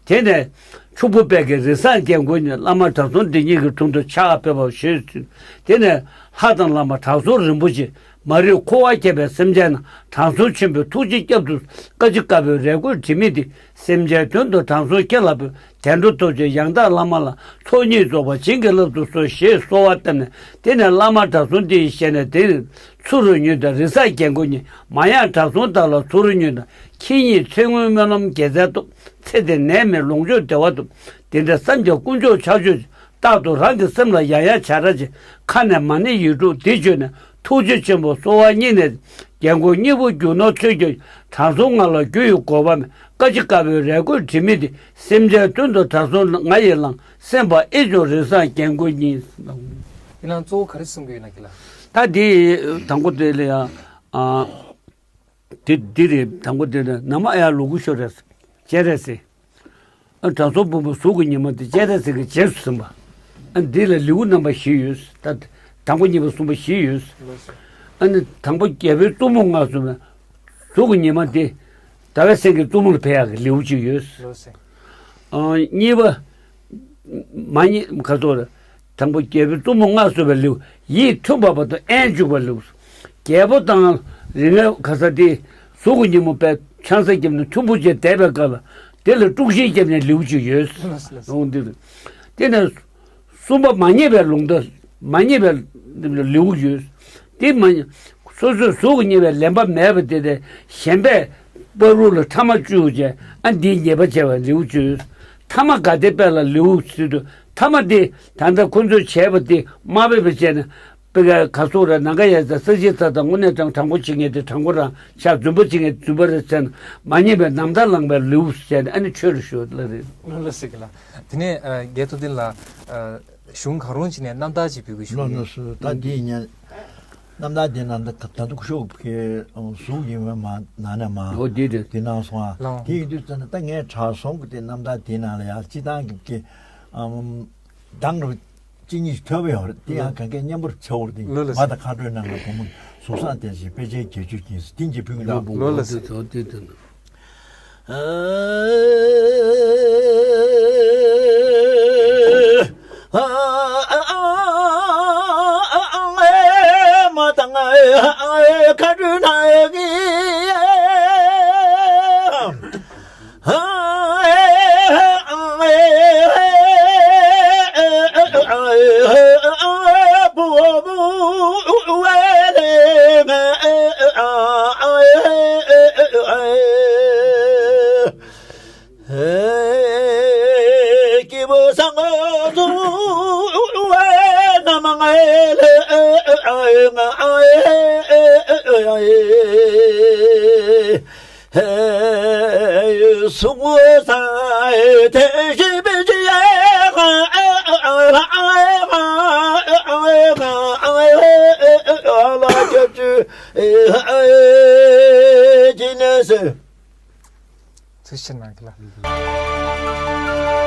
དེ་ནས་ཕྱུག་པོ་དཔལ་གྱི་རི་བསང་རྒྱལ་མགོན་ནི་བླ་མ་དྲང་སྲོང་འདི་ཉིད་ཀྱི་དྲུང་དུ་ཕྱག་ཕེབས་པ་ཞེས་ཞུས། དེ་ནས་ལྷ་དང་བླ་མ་དྲང་སྲོང་རིན་པོ་ཆེ། མ་རིག་འཁོར་བ་བཅས་པའི་སེམས་ཅན་རྣམས་དྲང་སྲོང་ཆེན་པོའི་ཐུགས་རྗེའི་སྐྱབས་སུ་བཀའ་ཅི་བཀའ་པོད་རས་གུར་དྲི་མེད་འདི། སེམས་ཅན་དོན་དུ་དྲང་སྲོང་ཁྱེད་ལ་འབུལ། བདེ་འགྲོ་ཐོབ་ཕྱིར་ཡང་དག་བླ་མ་ལ། ཚོགས་གཉིས་རྫོགས་པར་བྱིན་གྱིས་བརླབ་ཏུ་གསོལ་ཞེས་གསོལ་བ་བཏབ་ནས། དེ་ནས་བླ་མ་དྲང་སྲོང་འདི་ཡི་ཞལ་ནས་དེ་ནི་ཚུ་རོལ་ཉོན་དང་རི་བསང་རྒྱལ་མགོན་ཉིད། མ་ཡང་དྲང་སྲོང་བདག་ལ་ཚུ་རོལ་ཉོན་དང་། ཁྱེད་ཉིད་ཚེ་སྔོན་སྨོན་ལམ་དགེ་རྩལ་སྟོབས། ཚེ་འདིར་ནད་མེད་ལོངས་སྤྱོད་བདེ་བ་ཐོབ། དེ་འདྲ་བསམ་ཀྱང་དཀོན་མཆོག་ཕྱག་མཆོད་ཅིང་། རྟག་ཏུ་རང་གི་སེམས་ལ་ཡང་ཡང་བྱ་ར་ཅིག། ཁ་ནས་མ་ཎི་ཡིག་དྲུག་འདི་བརྗོད་ནས། ཐུགས་རྗེ་ཆེན་པོ་གསོལ་བ་སྙིང་ནས། རྒྱལ་མགོན་སྙིང་པོ་རྒྱུ་ནོར་ཚོས་ཀྱང་། དྲང་སྲོང་ང་ལ་རྒྱུ་ཡི་བགོ་བ་མེད། བཀའ་ཅི་བཀའ་པོད་རས་གུར་དྲི་མེད་འདི། སེམས་ཅན་དོན་དུ་དྲང་སྲོང་ང་ཡིས་བླངས། སེམས་དཔའ་ཨེ་འབྱུང་རི་བསང་རྒྱལ་མགོན་ཉིད། ཁྱེད་རང་གཙོ་བོ་ག་རེ་གསུང་གི་ཡོད་ན་ཁྱེད་ལ། ད་འདི་དང་པོ་དེ་ལ་ཡང་ཨ། དེ་འདི་རེད། དང་པོ་དེ་ནི་ན་མོ་ཨཱརྱ་ལོ་ཀི་ཤྭ་ར་སྤྱན་རས་གཟིགས། ཨ་དྲང་སྲོང་ཕུང་པོ་གཟུགས་ཀྱི་ཉི་མ་དེ་སྤྱན་རས་གཟིགས་ཀྱི་རྗེས་སུ་ཟིན་པ། ཨ་འདི་ལ་ལེའུ་རྣམ་པ་བཞི་ཡོད། ད་དང་པོ་གཉིས་པ་གསུམ་པ་བཞི་ཡོད། ཨ་ནི་དང་པོ་རྒྱལ་པོའི་གཙོ་མོ་མངའ་གསོལ་བའི་གཟུགས་ཀྱི་ཉི་མ་དེ་ཟླ་བའི་གསེང་གི་གཙོ་མོ་ལ་ཕེབས་ཡག་གི་ལེའུ་གཅིག་ཡོད། ཨ་གཉིས་པ། མ་རྙེད་ཁ་ཐོར། དང་པོ་རྒྱལ་པོའི་གཙོ་མོ་མངའ་གསོལ་བའི་ལེའུ། ཡིད་མཐུན་པ་བར་དུ་དབྱེན་བཅུག་པའི་ལེའུ། རྒྱལ་པོ་དང་རིགས་ལྔའི་ག་ས་དེ་གཟུགས་ཀྱི་ཉིན་མོ་པའི་ཆང་ས་བརྒྱབ་ནས་མཐུན་པོ་བྱས་བསྡད་པའི་སྐབས་ལ་དེ་ལ་དཀྲུག་ཤིང་བརྒྱབ་ནས་ལེའུ་གཅིག་ཡོད། ལགས་སོ། ལགས་སོ། འོང་དེ་རེད། དེ་ནས་གསུམ་པ་མ་རྙེད་པའི་ལུང་བསྟན། མ་རྙེད་པའི་ལེའུ་ཡོད། དེ་མ་ སོ་སོའི་གཟུགས་ཀྱི་ཉེས་པའི་ལེན་པ་མེད་པ་དེ་དེ་གཞན་པས་བར་དུ་ལ་ཐ་མ་བཅུ་བྱས། ཨ་འདིའི་ཉེས་པ་བྱས་པ་ལེའུ་བཅུ། ཐ་མ་ག་དེ་པས་ལ་ལེའུ་བཅུ་དུ། ཐ་མ་དེ་ད་ལྟ་ཁོ་ཚོས་བྱས་པ་དེ་མ་འབད་པ་བྱས་ན། པེ་ག་ག་སོགས་ར་ནང་ག་ཡ་ས་ས་ཅི་ཚ་དང་དངོས་གནས་དྲང་དྲང་པོ་བྱེད་མཁན་དེ་དྲང་པོ་རང་ཤག་རྫུན་པ་བྱེད་མཁན་རྫུན་པ་རེད་ཟེར་ན། མ་ཉེས་པའི་རྣམ་ཐར་བླངས་པའི་ལེའུ་ཟེར་ནས་ཨ་ནི་ཆོས་རེ་ཞུ་ལ་རེད། ལོ་ལ་ཟེར་གི་ལ། དེ་ནས་རྒན་ཐུབ་བསྟན་ལགས། གཞུང་གང་རུང་ཅིག་ནས་རྣམ་ཐར་ཅིག་ཕུལ་དགོས་ཞུ་ལོ་གི་ལོ་ཡིན། སུ་ད་འདི་ཡིན་ཉན། རྣམ་ཐར་འདི་ནང་ད་ད་དུང་ཤོག་གི་གཟུགས་ཡིན་བས་མ་ན་ནས་མ། ཨོ་འདི་རེད། འདི་ནང་སོང་ཨ། ལགས། དེ་ཡིན་དུས་ཙམ་ན་ད་ངས་དྲ་སོང་གི་དེ་རྣམ་ཐར་འདི་ནང་ལ་ཡ་སྤྱི་བཏང་གི་གི་གདངས་རུ་གཅིག་གཉིས་ཐོས་པ་ཡོད་རེད། དེ་ཡང་གང་གས་མཉམ་པོར་ཆེ་བོར་དེ་ལོ་ལ་ང་དང་མཁའ་འགྲོའི་ནང་ལ་བུ་མོ་གཟུགས་བཟང་དེ་བཞིན་དཔེ་ཆའི་རྒྱལ་ཆུ་ཀྱིས་ཏིང་གི་ཕུག་ལ་ལོ་ལ་ཟེར། ཨོ་འདི་རེད། ཚེ་ཕྱི་ནང་གི་ལ།